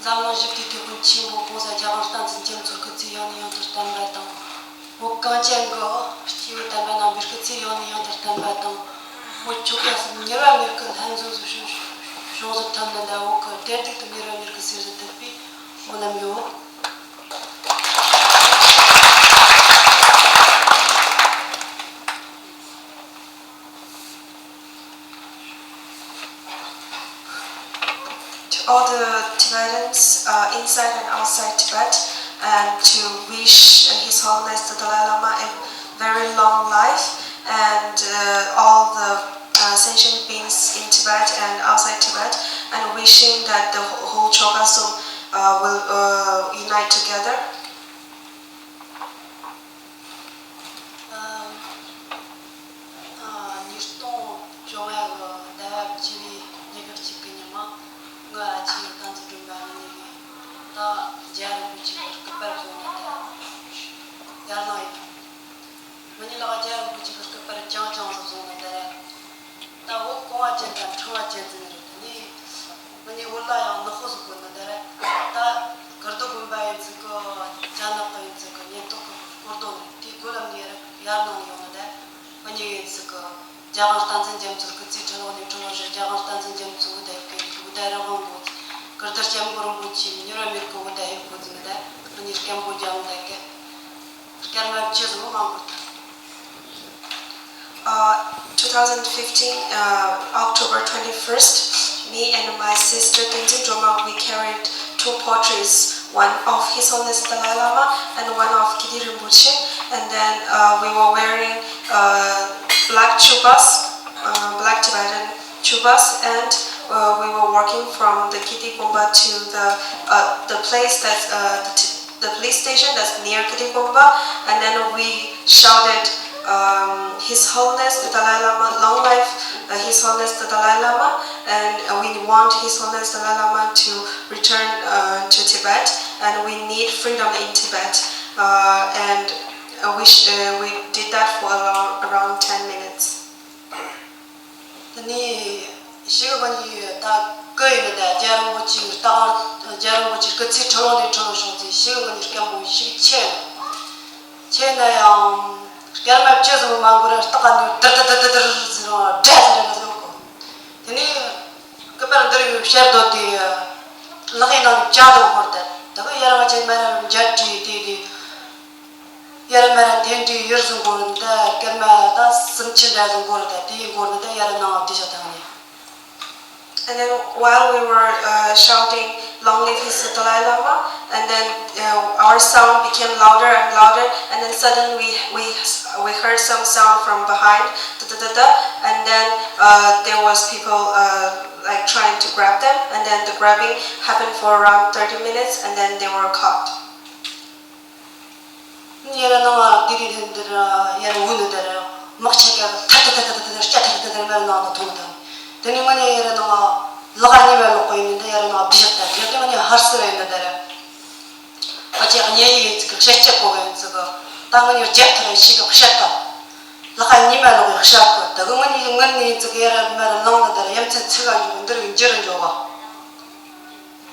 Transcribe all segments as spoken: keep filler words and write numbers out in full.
འཛམ་གླིང་བཞི་བདེ་སྡུག་གི་ཆེན་པོ་༸གོང་ས་༸རྒྱལ་དབང་བསྟན་འཛིན་རྒྱ་མཚོའི་སྐུ་ཚེ་ཡང་ནས་ཡང་དུ་བརྟན་པ་དང་། བོད་གངས་ཅན་གྱི་སྐྱེས་བུ་དམ་པ་རྣམ་པའི་སྐུ་ཚེ་ཡང་ནས་ཡང་དུ་བརྟན་པ་དང་། བོད་ཆོལ་ཁ་གསུམ་མྱུར་བ་མྱུར་གྱི་ལྷན་འཛོམས་སུ་བྱུང་བྱུང་ཟིག་ཐོན་ནི་འདྲ། བོད་ཀྱི་བདེ་སྡུག་དེ་མྱུར་བ་མྱུར་གྱི་གསེར་ཟིག་ཐུབ་པའི་སྨོན་ལམ་ཡོད། To all the Tibetans uh, inside and outside Tibet, and to wish uh, His Holiness the Dalai Lama a very long life, and uh, all the uh, sentient beings in Tibet and outside Tibet, and wishing that the wh- whole Chogasum uh, will uh, unite together. ཉིས་སྟོང་བཅོ་ལྔ་གི་ཟླ་བ་བཅུ་པའི་ཉི་ཤུ་གཅིག་གི་ཉི་མ། ངའི་ཨ་ཅེ་བསྟན་འཛིན་སྒྲོལ་མ་ནི་ནི་ད་རྒྱལ་བ་རིན་པོ་ཆེ་གི་སྐུ་པར་བཟུང་ནས་ད་ཡར་ལངས་ཡོད། ང་གཉིས་ལག་རྒྱལ་བ་རིན་པོ་ཆེ་གི་སྐུ་པར་རྐྱང་རྐྱང་ཟིག་བཟུང་ནས་ད་ར། ད་བོད་གོང་བ་ཅན་དང་ཕྲེང་བ་ཅན་ཟེར་ནི་རེད། དེ་ནས་ང་གཉིས་བོད་ལ་ཡང་ནག་པོ་ཟིག་བཀོད་ནི་ད་ར། ད་ཀིརྟི་དགོན་པ་ཡིན་ཚིག་གི། རྒྱ་ནག་གི་ཡིན་ཚིག་གི་ཉེན་རྟོག་གི་སྐོར་དོ་ནི་དེའི་སྒོ་ལམ་ནས་ཡར་ཡར་ལངས་ཡོང་ནི་ད། ང་གཉིས་ཡིན་ཚིག་གི། རྒྱལ་དབང་བསྟན་འཛིན་རྒྱ་མཚོའི་སྐུ་ཚེ་ཁྲི་ལོ་ནས་ཁྲི་ལོ་བཞུགས། རྒྱལ་དབང་བསྟན་འཛིན་རྒྱ་མཚོའི་འུ་དེ་གི་འུ་དེ་རི་དབང་གོ། ཀིརྟི་སྐྱབས་མགོན་རིན་པོ་ཆེ་མྱུར་བ་མྱུར་གི་འུ་དེ་ཡོད་གོ་ཟིན་ད། ང་གཉིས་སྐད་འབོད་རྒྱག་འོང་ད་གི། སྐར་མ་བཅུ་ཟིག་མང་གོ་ད། Uh, two thousand fifteen, uh, October twenty-first, me and my sister Tenzin Droma, we carried two portraits, one of His Holiness Dalai Lama and one of Kidi Rinpoche. And then uh, we were wearing uh, black chubas, uh, black Tibetan chubas, and uh, we were walking from the Kidi Gomba to the uh, the place that uh, the, t- the police station that's near Kidi Gomba, and then we shouted, um, "His Holiness the Dalai Lama, long life, uh, His Holiness the Dalai Lama," and uh, we want His Holiness the Dalai Lama to return uh, to Tibet, and we need freedom in Tibet. Uh, and uh, we, sh- uh, we did that for a long, around ten minutes. དེ་ནས་ཤི་གི་ང་གཉིས་ད་གི་ཡིན་ནི་ད། རྒྱལ་རིན་པོ་ཆེ་གི་ལྟ་ག་རྒྱལ་རིན་པོ་ཆེ་སྐུ་ཚེ་ཁྲི་ལོ་ནས་ཁྲི་ལོ་བྱུང་ཚེ་ཤི་གི་ང་གཉིས་སྐད་འབོད་ཤི་གི་ཆེ་ནི། ཆེ་ན་ཡང་སྐར་མ་བཅུ་ཙམ་མ་འགོར་ར་སྟག་ག་ནས་དིར་དིར་དིར་དིར་ཟེར་རུང་སྒྲ་ཟེར་ར་ག་ཟེར་གོ། དེ་ནས་སྐུ་པར་འདིར་ཡོད་ཤར་རྡོ་དེ་ལག་ཡིན་ནང་ནས་བཅག་དང་ཧོར་ད། ད་གི་ཡར་བ་ཆེ་མ་ར་འཇར་བྲིས་དེ་དེ། ཡར་མར་འཐེན་དུས་ཡུར་ཟིག་འགོར་འདི་སྐར་མ་ད་སུམ་ཅུ་འདྲ་ཟིག་འགོར་ད། དེའི་འགོར་འདི་ད་ཡར་ནང་བསྡད་བཞག་ད་ངས། And then while we were uh, shouting, "Long live His Dalai Lama," and then uh, our sound became louder and louder, and then suddenly we, we, we heard some sound from behind, da, da, da, da, and then uh, there was people uh, like trying to grab them, and then the grabbing happened for around thirty minutes, and then they were caught. ཡར་ནང་དེ་རིང་འདིར་ཡར་འུ་ནི་དེར་དམག་ཆ་ག་ཐར་ཐར་ཐར་ཐར་ཐར་སྐྱ་ཐར་ཐར་ཐར་མར་ནང་དུ་ཐོན་དང་། དེ་ནས་ང་ནི་ཡར་ནང་ལག་གཉིས་མ་ལོག་གི་ཡིན་འདི་ཡར་ནང་བསྡད་བཞག་ད། ཡར་དེ་ང་ནི་ཧར་སི་ར་ཡིན་འདི་དེར། ཨ་ཅེ་གཉེན་ཡིག་ཡིན་ཚིག་གི་བཤད་སྤྱད་གོ་གི་ཡིན་ཚིག་གི། ད་ང་ནི་རྒྱབ་ཐར་ཤི་གི་བཤད་ད། ལག་གཉིས་མ་ལོག་གི་བཤད་གི། ད་གི་ང་ནི་ངར་ནི་ཡིན་ཚིག་གི། ཡར་མར་ནང་འདི་དེར་ཡ་མཚན་ཚིག་ག་འཇོག་འདིར་འགྱུར་འཇོག་ག།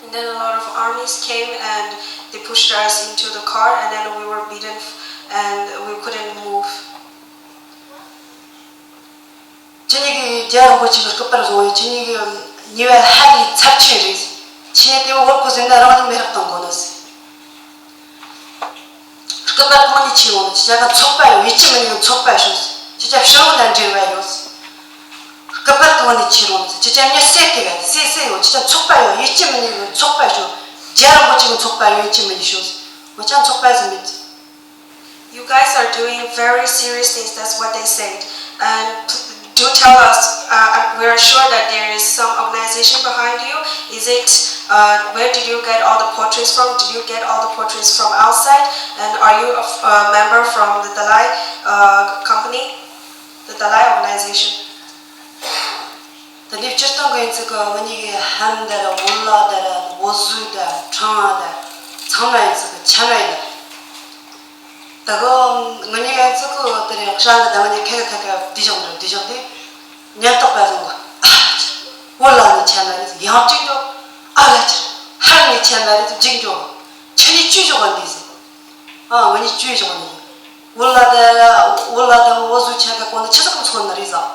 And then a lot of armies came and they pushed us into the car, and then we were beaten f- and we couldn't move. ཁྱེད་གཉིས་ཀྱིས་རྒྱལ་བ་རིན་པོ་ཆེ་གི་སྐུ་པར་བཟུང་བས་ཁྱེད་གཉིས་ཀྱི་ཉེས་པ་ཧ་ལས་ཚབས་ཆེན་རེད། ཁྱེད་གཉིས་དེ་བོ་བོར་གོ་ཟིན་ན་རང་ཉིད་མེད་རག་གཏོང་དགོས་ནོ་ཟེར། སྐུ་པར་གང་ནས་ཁྱེར་ཡོང་ནི། ཁྱེད་ཅག་གི་ཚོགས་པ་ཡོད། ཡིད་ཆེས་མི་ཉུང་ཚོགས་པ་ཞོག་ཟེར། ཁྱེད་ཅག་ཕྱི་རོལ་ལ་འབྲེལ་བ་ཡོད་ཟེར། སྐུ་པར་གང་ནས་ཁྱེར་ཡོང་ནི་ཟེར། ཁྱེད་ཅག་མྱི་བསད་དེ་ག་བསད་བསད་ཡོད། ཁྱེད་ཅག་ཚོགས་པ་ཡོད། ཡིད་ཆེས་མི་ཉུང་ཚོགས་པ་ཞོག་རྒྱལ་བ་རིན་པོ་ཆེ་གི་ཚོགས་པ་ཡོད། ཡིད་ཆེས་མི་ཉུང་ཞོག་ཟེར། ང་ཅག་ཚོགས་པ་ཟིག་མེད་ཟེར། You guys are doing very serious things, that's what they said. And p- do tell us, uh, we are sure that there is some organization behind you. Is it, uh, where did you get all the portraits from? Did you get all the portraits from outside? And are you a, f- a member from the Dalai uh, company, the Dalai organization? ད་ནི་སྤྱིར་བཏང་གི་ཡིན་ཚིག་གི་ང་གཉིས་ཀྱི་ཧན་དེར་བོད་ལྭ་དེར་བོད་ཟུ་དེར་ཕྲེང་བ་དེར་ཚང་མ་ཡིན་ཚིག་གི་ཆ་མ་ཡིན་ལ། ད་གི་ང་གཉིས་ཡིན་ཚིག་གི་དེར་ཤང་གི་ད་ང་གཉིས་ཁ་གི་ཁ་གི་བསྡད་བཞག་འདུག་བསྡད་བཞག་དེ་ཉེན་རྟོག་པ་ཚོ་གི་ཨ་ལ་ཅི་བོད་ལྭ་ནི་ཆ་མ་ཡིན་ཚིག་ཡང་གཅིག་འགྲོ་ཨ་ལ་ཅི་ཧན་ནི། ཆེན་ལ་རེད་འཇིག་འགྲོ། ཁྱེད་གཉིས་བཅོས་བཞག་པ་འདི་ཟེར། ཨ་ང་གཉིས་བཅོས་བཞག་པ་འདི། འུ་ལ་དང་འུ་ལ་དང་འུ་ཟུ་ཆེན་ཀ་གོ་ནི་ཆི་ཟིག་གི་མཚོན་ནི་རེད་ཟེར།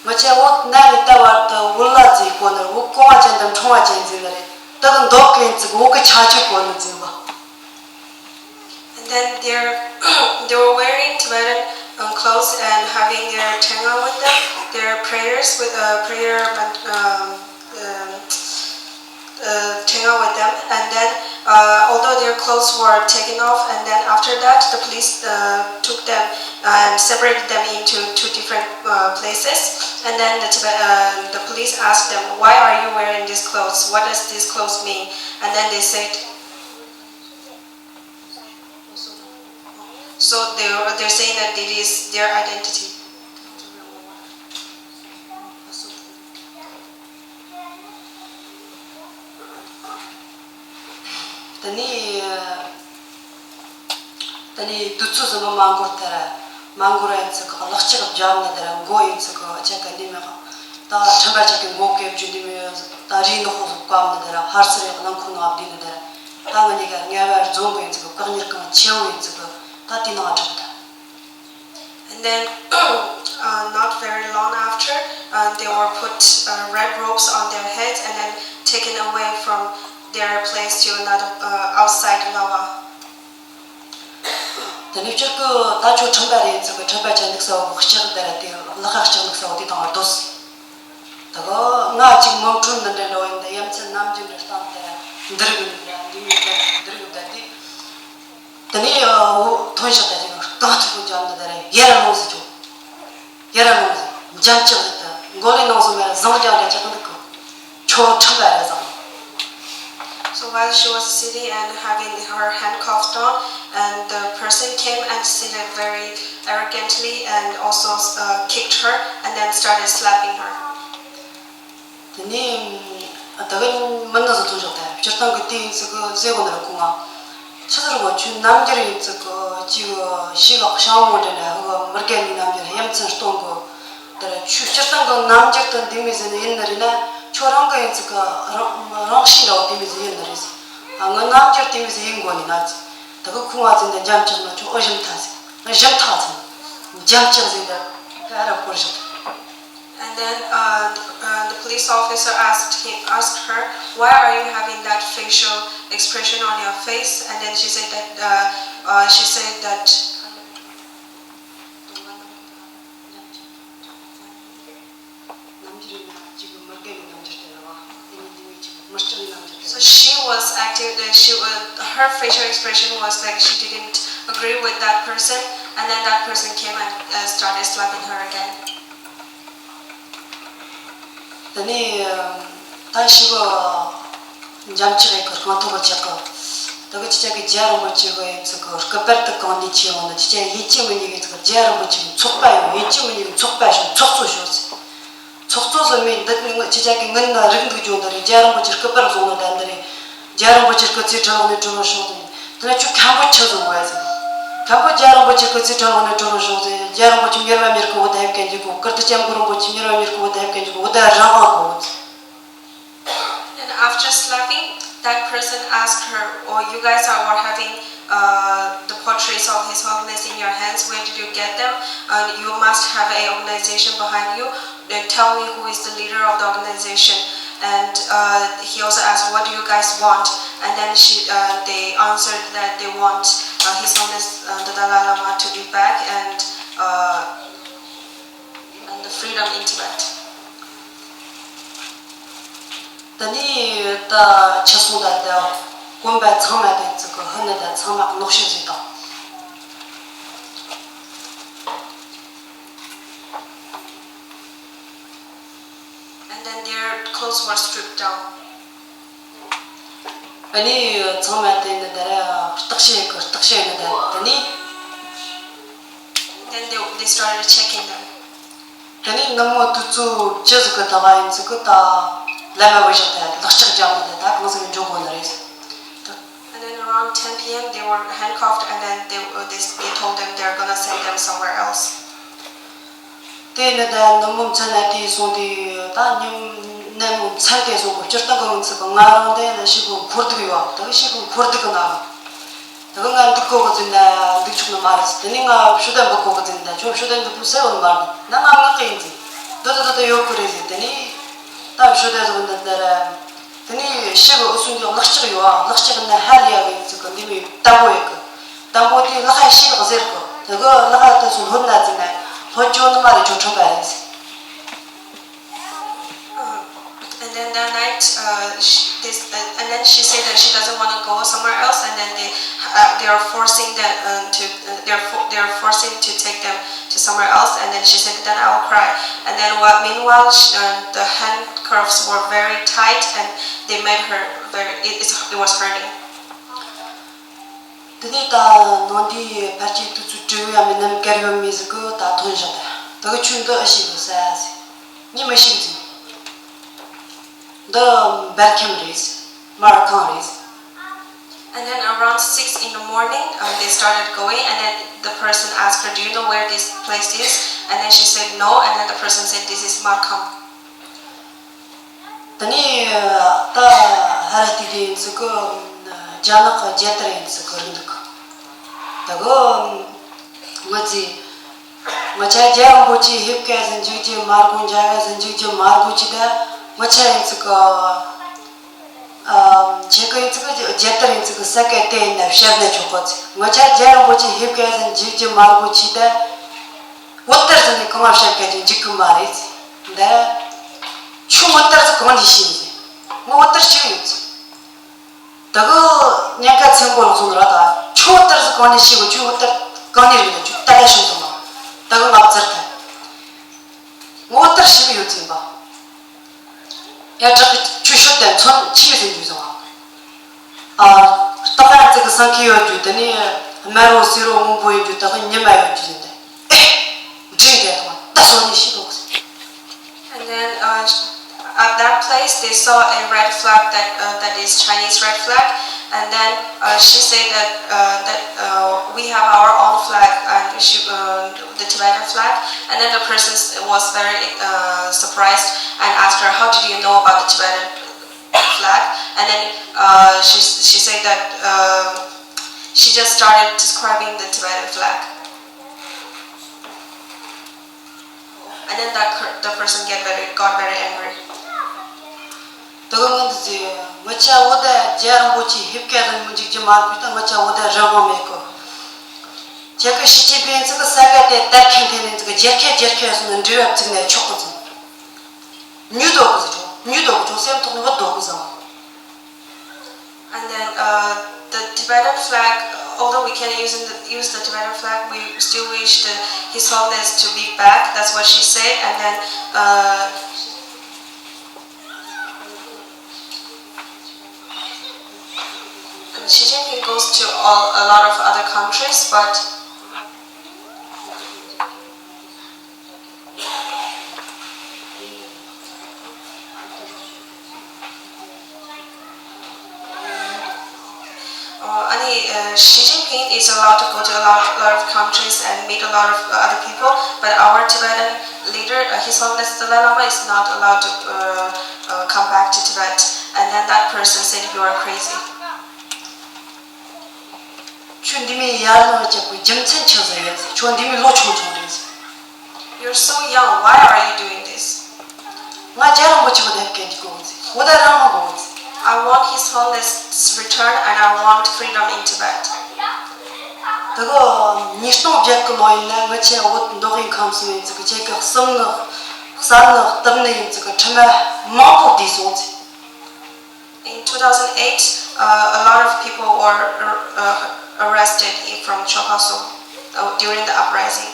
ང་ཆེ་འུ་ན་ནི་ད་བར་དུ་འུ་ལ་ཟེར་གོ་ནི་རེད། འུ་གོང་བ་ཅན་དང་ཁྲོང་བ་ཅན་ཟེར་ནི་རེད། ད་གི་མདོག་གན་ཟིག་འུ་གི་ཆ་ཆུ་གོ་ནི་ཟེར་བ། And then they're they were wearing Tibetan um, clothes and having their tenga with them, their prayers with uh, prayer um, um, uh, tenga with them. And then uh, although their clothes were taken off, and then after that the police uh, took them and separated them into two different uh, places. And then the, Tibet, uh, the police asked them, "Why are you wearing these clothes? What does these clothes mean?" And then they said, So they were, they're saying that it is their identity. ད་ནི་ད་ནི་དུས་ཚོད་ཟིན་མ་མ་འགོར་ཐལ། མ་འགོར་ཡིན་ཚིག་གི་ལག་ལྕགས་བརྒྱབ་ནི་དེ་ར་མགོ་ཡིན་ཚིག་གི་ཅག་ག་འདི་མེད་གི། ད་ཁྲམ་པ་ཅག་གི་མགོ་སྐེ་བརྒྱུད་འདི་མེད། ད་རིའི་ནག་ཁོག་ཟིག་བཀབ་ནི་དེ་ར་ཧར་སི་རེ་གླང་ཁུ་ནག་བསྡུས་ནི་དེ་ར། ད་ང་གཉིས་ཀ་ངལ་བ་རྫོང་གི་ཡིན་ཚིག་གི་བཀག་ཉར་ཁང་ཆེ་བོ་ཡིན་ཚིག་གི་ད་དེའི་ནང་བསྒྲུགས་ད། And then, uh, not very long after, uh, they were put uh, red robes on their heads and then taken away from their place to another uh, outside Ngawa. ད་ནི་སྤྱིར་གི་ད་ཁྱོད་ཁྲམ་པ་རེད་ཟེར་གི་ཁྲམ་པ་ཅན་འདུག་ས་བོ་ལྕགས་དེ་ར་དེ་ལག་ཁ་ལྕགས་འདུག་ས་བོ་དེ་དང་བ་དོ་ཟེར། ད་གི་ང་གཅིག་མོམ་ཁྲོམ་འདི་འདྲ་འགྲོ་ཡིན་ད་ཡ་མཚན་ནམ་རྒྱུན་འདྲ་སྟངས་དེ་ར་འདི་རིགས་ཡིན་ད་འདི་མིན་ད་འདི་རིགས་ད་དེ། དེ་ནས་འོ་ཐོན་ཤག་ད་ཅིག་རྐང་ཐུག་གི་འཇམ་ནི་ད་རེད་ཡར་ལོངས་ཟེར་ཆོག་ཡར་ལོངས་ཟེར་འཇམ་ཅག་ཟེར་ད་མགོ་ལས་ནང་སོང་མེད་ལ་བཟང་རྒྱང་རྒྱ་ཅག་འདུག་གི་ཁྱོད་ཁྲམ་པ་རེད་བཟང་། So while she was sitting and having her handcuffs on, and the person came and seated very arrogantly and also uh, kicked her and then started slapping her. དེ་ནས་ད་གིན་མི་ནི་ཟིག་ཐོན་ཤོག་ད་སྤྱིར་བཏང་གི་དེ་ཡིན་ཟིག་གི་ཟེར་གོ་ནི་ར་ཁོང་ང་། ཆི་ཟེར་གོ་ཁྱོད་རྣམ་འགྱུར་ཡིན་ཟིག་གི་ཅིག་ཤི་བ་ཤང་མོ་འདྲ་ལ་ཧི་བ་མི་རྒན་ནི་རྣམ་འགྱུར་ཡ་མཚན་སྟོན་གོ། དེ་ར་ཁྱོད་སྤྱིར་བཏང་གི་རྣམ་འགྱུར་དུ་འདི་མི་ཟེར་ནི་ཡིན་ནི་རེད་ན་ཁྱོད་རང་གི་ཡིན་ཟིག་གི་རང་རང་ཤི་འདྲ་བོ་དེ་མི་ཟེར་ཡིན་ནི་རེད་ཟེར། ཨ་ངའི་རྣམ་འགྱུར་དེ་མི་ཟེར་ཡིན་གོ་ནི་ན་ཟེར། ད་གི་ཁོང་ང་ཟེར་འདི་འཇམ་ཅག་ན་ཁྱོད་ཨོ་ཞིམ་ཐག་ཟེར། ང་ཞིམ་ཐག་ཟེར་འདི་ཨ་ར་སྐོར་ཞིག And then uh, the, uh, the police officer asked him, asked her, "Why are you having that facial expression on your face?" And then she said that uh, uh, she said that So she was acting. Uh, she was, her facial expression was like she didn't agree with that person, and then that person came and uh, started slapping her again. དེ་ནས་ད་ཤི་བ་འཇམ་ཅག་ཡེ་གི་རྐང་ཐོག་གི་ཅག་གི་ད་གི་ཅི་ཅག་གི་རྒྱལ་རིན་པོ་ཆེ་གི་ཡིན་ཚུལ་གི་སྐུ་པར་དུ་གང་ནས་ཆེ་འོང་ན་ཅི་ཅག་ཡིན་གཅིག་མིན་གཉིས་གི་ཚུལ་གི་རྒྱལ་རིན་པོ་ཆེ་གི་ཚོགས་པ་ཡོང་ཡིན་གཅིག་མིན་གཉིས་གི་ཚོགས་པ་བྱུང་ཚོགས་གཙོ་ཞུ་ཚུལ། ཚོགས་གཙོ་ཟེར་མི་འདི་ཅི་ཅག་གི་ངན་ན་རིགས་འདུག་ཅུང་འདི་རེད། རྒྱལ་རིན་པོ་ཆེ་སྐུ་པར་བཟུང་ནི་ད་འདི་རེད། རྒྱལ་རིན་པོ་ཆེ་སྐུ་ཚེ་ཁྲི་ལོ་ནས་ཁྲི་ལོ་ཤོག་ཟེར། དེ་ལ་ཁྱོད་མཁན་པོ་ཆི་བཟུང་བ་ཟེར། མཁན་པོ་རྒྱལ་རིན་པོ་ཆེ་སྐུ་ཚེ་ཁྲི་ལོ་ནས་ཁྲི་ལོ་ཤོག་ཟེར། རྒྱལ་རིན་པོ་ཆེ་མྱུར་བ་མྱུར་གི་འོ་ད་ཡབ་གན་གྱི་གོ་ཀིརྟི་སྐྱབས་མགོན་རིན་པོ་ཆེ་མྱུར་བ་མྱུར་གི་འོ་ད་ཡབ་གན་གྱི་གོ་འོ་ད་རང་དབང་གོ་ཟེར། And after slapping, that person asked her, "Oh, you guys are, were having uh, the portraits of His Holiness in your hands. Where did you get them? And you must have a organization behind you. Then tell me who is the leader of the organization." And uh, he also asked, "What do you guys want?" And then she, uh, they answered that they want uh, His Holiness uh, the Dalai Lama to be back and uh, and the freedom in Tibet. ད་ནི་ད་ཆ་སོང་ད་ད་གོམ་པ་ཚང་མ་དེ་ཚོ་གི་ཧི་ནི་ད་ཚང་མ་གནོག་བཤད་ཟིག་དང་། And then their clothes were stripped down. ཨ་ནི་ཚང་མ་དེ་ནི་ད་ར་བརྟག་དཔྱད་གི་བརྟག་དཔྱད་ནི་ད་དེ་ནི། Then they, they started checking them. དེ་ནི་ནུབ་མོ་དུས་ཚོད་བཅུ་ཟིག་གི་ད་ག་ཡིན་ཚིག་གི་ད་ལམ་མ་བུ་བཞག་ད་ལག་ལྕགས་རྒྱབ་ནི་ད་ད་གང་ཟིག་གི་འགྲོ་དགོས་ནི་རེད། And then around ten p m they were handcuffed and then they, uh, they, they told them they're gonna send them somewhere else. དེ་ནི་ད་ནུབ་མོ་མཚན་ན་དེ་སོང་དེ་ད་ཉིན། ནས་མོ་མཚན་དེ་བཟོ་གོ་སྤྱིར་བཏང་གི་ངོས་ཚུལ་གི་ང་རང་དེ་ནས་ཤི་གོ་འཁོར་སྡུག་ཡོད་ཨ། ད་གི་ཤི་གོ་འཁོར་སྡུག་གི་ནང་། ད་གི་ང་འདུག་གོ་གི་ཟིན་ད་འདུག་ཆོག་ནི་མ་རེད། དེ་ནས་ང་ཤོ་དན་འབུད་གོ་གི་ཟིན་ད་ཁྱོད་ཤོ་དན་འདུག་པོ་ཟེར་བ་མ་རེད། ན་ང་ངག་གི་ཡིན་ཟིན། དོ་དོ་དོ་དོ་ཡོད་གི་རེད་ཟིན། དེ་ནས་ད་ཤོ་དན་ཟིན་ད་ད་ར། དེ་ནས་ཤི་གི་འུ་སུན་གི་ལག་ལྕགས་ཡོད་ཨ། ལག་ལྕགས་ནས་ཧ་ལས་ཡ་གི་ཡིན་ཟིན་གི་འདི་མི་དམ་པོ་ཡོད་གི། དམ་པོ་དེ་ལག་ཧ་ཤི་གི་ཟེར་གི། ད་གི་ལག་ཧ་དེ་སུ་ལྷོད་ན་ཟིན་ན་ལྷོད་ཅོ་ནི་མ་རེད། ཅོ་ཁྲོམ་པ་རེད་ཟིན། Um, and then that night, uh, she, this, uh, and then she said that she doesn't want to go somewhere else, and then they, uh, they are forcing that um, to, uh, they're, for, they're forcing to take them to somewhere else, and then she said, "Then I'll cry." And then what? Meanwhile, she, uh, the handcuffs were very tight, and they made her very. It, it's, it was hurting. དེ་ནས་ད་ནང་དེའི་ཕལ་ཆེར་དུས་ཚོད་དྲུག་ཡང་མིན་ནམ་བརྒལ་ཡོད་མེད་ཟིག་གི་ད་ཐོན་བཞག་ད་གི་ཆུ་འདི་ཨེ་ཤེས་གི་ཟ་ཟིག་ངས་མི་ཤེས་ཟིག་འདི་འབར་ཁམས་རེད། མར་ཁང་རེད། And then around six in the morning, um, they started going, and then the person asked her, "Do you know where this place is?" And then she said, "No," and then the person said, "This is Markham." དེ་ནས་ད་ཧ་ར་ཏི་དེ་ཡིན་ཚུལ་གི་རྒྱ་ནག་གི་རྒྱལ་དར་ཡིན་ཚུལ་གི་རིང་འདུག་ད་གི་ང་ཚོས་ང་ཆ་རྒྱལ་རིན་པོ་ཆེ་ཧིབ་ཀ་ཟིན་འཇིག་རྒྱུ་མ་དགོས། འཇའ་ག་ཟིན་འཇིག་རྒྱུ་མ་དགོས་ཅི་ད་ང་ཆ་ཡིན་ཚུལ་གི་ཁྱེད་ཀྱི་ཡིན་ཚུལ་གི་རྒྱལ་དར་ཡིན་ཚུལ་གི་ས་ཀ་དེ་ཡིན་ན་བཤད་ན་ཆོག་གོ་ཚེ་ང་ཆ་རྒྱལ་རིན་པོ་ཆེ་ཧིབ་ཀ་ཟིན་འཇིག་རྒྱུ་མ་དགོས་ཅི་ད་བོད་དར་ཟིན་ནས་གང་བ་བཤད་ག་ཅིག་འཇིག་གི་མ་རེད་ཚེ། འདི་ཁྱོད་བོད་དར་ཟིག་གང་ནས་ཤེས་ཟིན། ང་བོད་དར་ཤེས་ཡོད་ཟིན། ད་གི་ཉེན་ཁ་ཆེན་པོ་ལོག་སོང་ར་ད། ཁྱོད་བོད་དར་ཟིག་གང་ནས་ཤེས་གོ་ཁྱོད་བོད་དར་གང་ནས་རེད་ན་ཁྱོད་ད་ལྟ་ཤེས་སོང་ང་། ད་གི་ང་བཙིར་ཐལ། ང་བོད་དར་ཤེས་ཡོད་ཟིན་པ། ཡ་དྲག་གི་ཆུ་ཤོད་དེ་མཚོན་ཆི་ཡོད་ཟིན་རྒྱུ་སོང་ང་། ཨ། སྟག་ཡ་ཙིག་གི་སང་ཁི་ཡོད་རྒྱུ་དེ་ནས་དམར་རོ་སེར་རོ་སྔོན་པོ་ཡོད་རྒྱུ་ད་གི་ཉི་མ་ཡོད་རྒྱུ་ཟིན་ཏེ། ཨེ། འདྲེ་འདྲེ་དང་ད་སོ་ནི་ཤི་དོག་ཟིན། And then uh, at that place, they saw a red flag that uh, that is Chinese red flag. And then uh, she said that uh, that uh, we have our own flag, and she, uh, the Tibetan flag. And then the person was very uh, surprised and asked her, "How did you know about the Tibetan flag?" And then uh, she she said that uh, she just started describing the Tibetan flag. And then that per- the person get very got very angry. དེ་གི་ངོས་འདི་ཚེ་ངི་ཆ་འོ་ད་རྒྱལ་རིན་པོ་ཆེ་ཧིབ་ཀ་ཟིན་མི་འཇིག་རྒྱུ་མ་རེད་ད་ངི་ཆ་འོ་ད་རང་དབང་མེད་གོ། ཁྱེད་ཀྱི་ཞི་ཅིན་ཕིང་ཚོ་གི་ས་ག་དེ་དར་ཁན་ཐེན་ནས་ཚོ་གི་རྒྱལ་ཁ་རྒྱལ་ཁ་སོང་ནས་འབྲེལ་བ་བཙུགས་ནས་ཆོག་གི་ཚོ། ཉུ་དོ་གི་ཚོ་ཉུ་དོ་གི་ཚོ་སེམས་ཐོག་ནས་བུད་དོ་གི་ཚོ། And then uh, the Tibetan flag, although we can use in the, use the Tibetan flag, we still wish the, His Holiness to be back. That's what she said. And then uh, Xi Jinping goes to all, a lot of other countries, but Uh, and he, uh, Xi Jinping is allowed to go to a lot, lot of countries and meet a lot of uh, other people, but our Tibetan leader, uh, His Holiness Dalai Lama, is not allowed to uh, uh, come back to Tibet. And then that person said, "You are crazy." ཁྱོད་འདི་མོའི་ཡར་ལངས་བྱེད་པའི་རྒྱུ་མཚན་ཆི་ཟིག་ཡིན། ཁྱོད་འདི་མོའི་ལོ་ཆུང་ཆུང་རེད། You're so young. Why are you doing this? ང་རྒྱལ་རིན་པོ་ཆེ་བོ་དེབ་སྐད་ཀྱི་གོ་ཚེ། བོད་ད་རང་དབང་གོ་ཚེ། I want His Holiness' return and I want freedom in Tibet. དེ་གི་ཉིས་སྟོང་བརྒྱད་གི་ལོ་ཡིན་ན་ངི་ཆེ་བོད་མདོ་དབུས་ཁམས་གསུམ་ཡིན་ཚིག་གི་ཁྱེད་ཀྱི་གསུམ་ནི་གསར་ནི་གཏུབ་ནི་ཡིན་ཚིག་གི་ཁྲིམས་མང་པོ་བསྡུས་སོང་ཚེ། In two thousand eight, uh, a lot of people were uh, arrested from Choka Sum uh, during the uprising.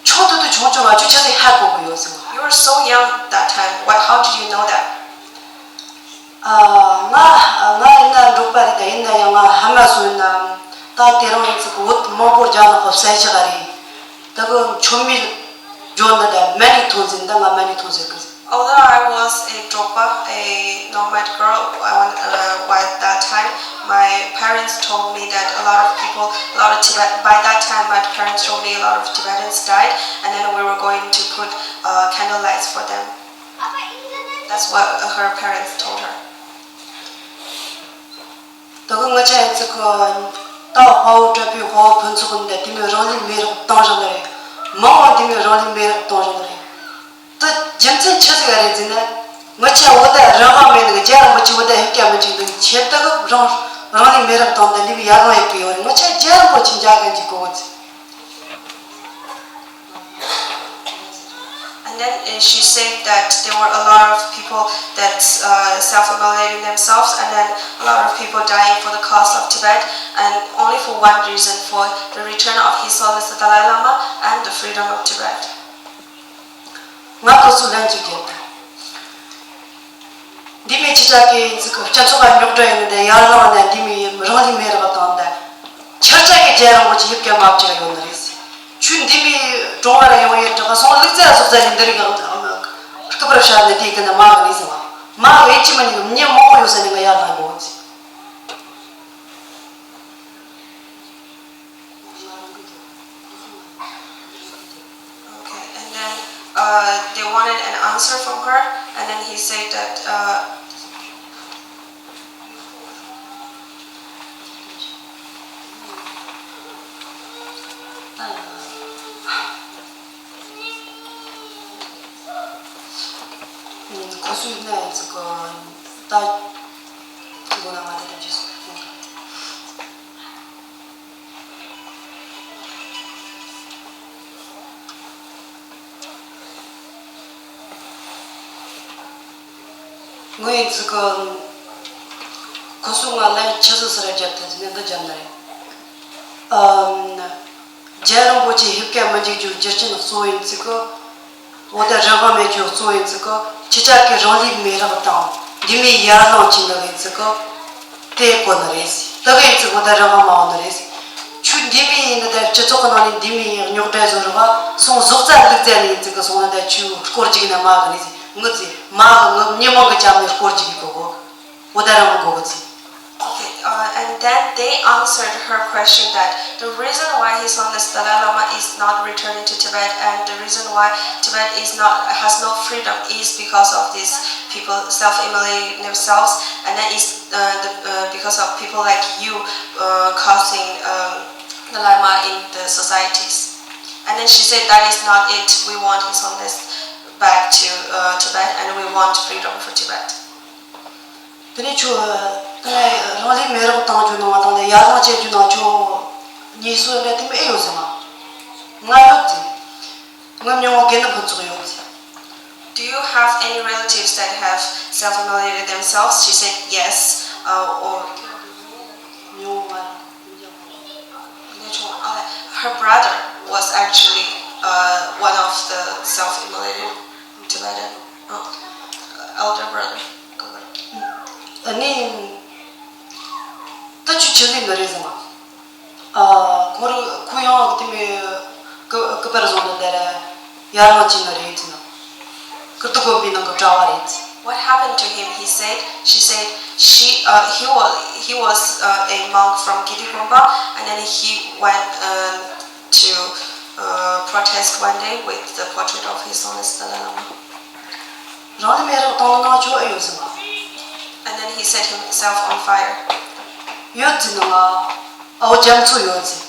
ཁྱོད་དུ་དུ་ཆུང་ཆུང་ལ་ཁྱོད་ཆ་ཚེ་ཧ་གོ་གི་ཡོད་ཟེར་བ། You were so young that time. What, how did you know that? ཨ། ང་ང་ཡིན་ན་འབྲོག་པ་རེད་ད། ཡིན་ན་ཡང་ང་ཧ་མ་སོང་ན་ད་དེ་རིང་ཡིན་ཚིག་བོད་མང་པོ་རྒྱ་ནག་གི་བསད་བཞག་རེད། ད་གི་མཆོད་མེ་བརྗོད་ན་ད་མ་ཎི་ཐོན་ཟིན་ད་ང་མ་ཎི་ཐོན་ཟེར་གི། Although I was a dropa, a nomad girl, I want, uh, at that time, my parents told me that a lot of people, a lot of Tibet, by that time, my parents told me a lot of Tibetans died, and then we were going to put uh, candlelights for them. That's what her parents told her. ད་གི་ང་ཆ་ཡིན་ཚིག་གི་ད་དཔའ་བོ་གྲྭ་པའི་དཔའ་བོ་ཕུན་ཚོགས་ནི་དེ་མོ་རང་ལུས་མེ་རག་བཏང་བཞག་ནི་རེད། མང་བ་དེ་མོ་རང་ལུས་མེ་རག་བཏང་བཞག་ནི་རེད། ད་རྒྱུ་མཚན་ཆི་ཟིག་རེད་ཟེར་ན། ང་ཆ་འོ་ད་རང་དབང་མེད་ནི་གི་རྒྱལ་རིན་པོ་ཆེ་འོ་ད་ཧིབ་ཀྱ་མི་འཇིག་འདུག་ཆེད་དུ་གི་རང་རང་ལུས་མེ་རག་བཏང་དེ་ལུས་ཡར་ལངས་ཡོད་གི་ཡོད་རེད། ང་ཆ་རྒྱལ་རིན་པོ་ཆེ་མཇལ་གི་འཇུག་གི་ཡོད་ཟེར། And then uh, she said that there were a lot of people that uh, self-immolating themselves, and then a lot of people dying for the cause of Tibet, and only for one reason, for the return of His Holiness the Dalai Lama and the freedom of Tibet. ང་ཁོ་ཚོ་ལན་གཅིག་རྒྱབ་དང་། འདི་མི་ཅི་ཅག་གི་ཚིག་སྤྱི་ཚོགས་ལ་རྙོག་དྲ་ཡིན་ནི་དེ་ཡར་ལངས་ནས་འདི་མི་རང་ལུས་མེ་རག་བཏང་དེ། ཁྱེད་ཅག་གི་རྒྱལ་རིན་པོ་ཆེ་ཡིབ་ཀྱང་མ་བཅུག་ཡོད་ནི་རེད། ཁྱོད་འདི་མི་གྲོང་བར་ཡོང་ཡས་དྲག་སོང་ལུག་རྫི་ཟོག་རྫི་ཡིན་འདི་རིགས་སྐུ་པར་བཤད་ནས་དེའི་ཀུན་ནས་མ་གི་རེད་ཟེར་བ། མ་གི་ཡིན་གཅིག་མ་ཉིད་ཀྱི་མི་མང་པོ་ཡོད་ས་ནས་ང་ཡར་ལངས་དགོས་ཟེར། Okay, and then uh, they wanted an answer from her, and then he said that uh, ཁོ་ཚོའི་གནས་ཚུལ་གོ་ད་ཁྱི་གོ་ན་ང་ད་ལྟ་རྗེས་སུ། ངོས་ཡིན་ཚིག་གི་ཁོ་ཚོ་ང་ལ་ཆུ་ཚོད་སི་ར་རྒྱབ་ཐུབ་ཟིན་ནས་འདི་རྒྱབ་ན་རེད། རྒྱལ་རིན་པོ་ཆེ་ཧིབ་ཀ་མི་འཇིག་རྒྱུ་རྒྱུ་རྐྱེན་གཙོ་བོ་ཡིན་ཚིག་གི་འོ་ད་རང་དབང་མེད་རྒྱུ་གཙོ་བོ་ཡིན་ཚིག་གི་ཁྱེད་ཅག་གི་རང་ལུས་མེ་རག་དང་འདི་མི་ཡར་ལངས་ཀྱི་ནི་ཡིན་ཚིག་གི་དེ་གོ་ནི་རེད། ད་གི་ཡིན་ཚིག་འོ་ད་རང་དབང་མ་འོང་ནི་རེད། ཁྱོད་འདི་མི་ཡིན་ནི་ད་སྤྱི་ཚོགས་ཀྱི་ནང་ནས་འདི་མི་ཡིན་རྙོག་དྲ་བཟོ་རུ་བ་སོང་ཟོག་རྫ་ལུག་རྫ་ནི་ཡིན་ཚིག་གི་སོང་ན་ད་ཁྱོད་སྐོར་གཅིག་ནས་མ་གི་ནི་ཟིག་ངུ་ཚེ་མ་གི་ངུ་མི་མང་གི་ཅམ་ནས་སྐོར་གཅིག་གི་གོ་གོ་འོ་ད་རང་གི་གོ་གི་ཚིག Okay, uh, and then they answered her question that the reason why His Holiness Dalai Lama is not returning to Tibet and the reason why Tibet is not has no freedom is because of these people self-immolating themselves, and that is uh, the, uh, because of people like you uh, causing um, the Lama in the societies. And then she said, "That is not it. We want His Holiness back to uh, Tibet, and we want freedom for Tibet." དེ་ནས་ཁྱོད་ད་རང་ལུས་མེ་རག་བཏང་རྒྱུ་ནང་དང་ལས་ཡར་ལངས་བྱེད་རྒྱུ་ནང་ཁྱོད་ཉེས་གསོག་འདྲ་དེ་མི་ཨེ་ཡོད་ཟེར་ན། ང་ཡོད་ཟེར། ངའི་མྱིང་ང་དགེ་འདུན་ཕུན་ཚོགས་ཡོད་ཟེར། Do you have any relatives that have self-immolated themselves? She said, "Yes." Uh, or མྱིང་ང་ང་རང་། Her brother was actually uh, one of the self-immolated Tibetan uh, elder brother. ཨ་ནི། ད་ཁྱོད་ཆི་ཟིག་ནི་རེད་ཟེར་ན། ཨ། ཁོ་རང་ཁོ་ཡང་དེ་མོ་སྐུ་སྐུ་པར་བཟུང་ནི་དེ་རེད། ཡར་ལངས་ཀྱི་ནི་རེད་ཟེར་ན། ཀིརྟི་དགོན་པའི་ནང་གི་གྲྭ་བ་རེད། What happened to him? He said, she said, she, uh, he was, he was uh, a monk from Kirti Gompa, and then he went uh, to uh, protest one day with the portrait of His Holiness Dalai Lama. རང་ལུས་མེ་རག་བཏང་ནང་ཆོག་ཨེ་ཡོད་ཟེར་ན། And then he set himself on fire. ཡོད་ཟེར་ན་ང་། ཨའོ་རྒྱ་མཚོ་ཡོད་ཟེར།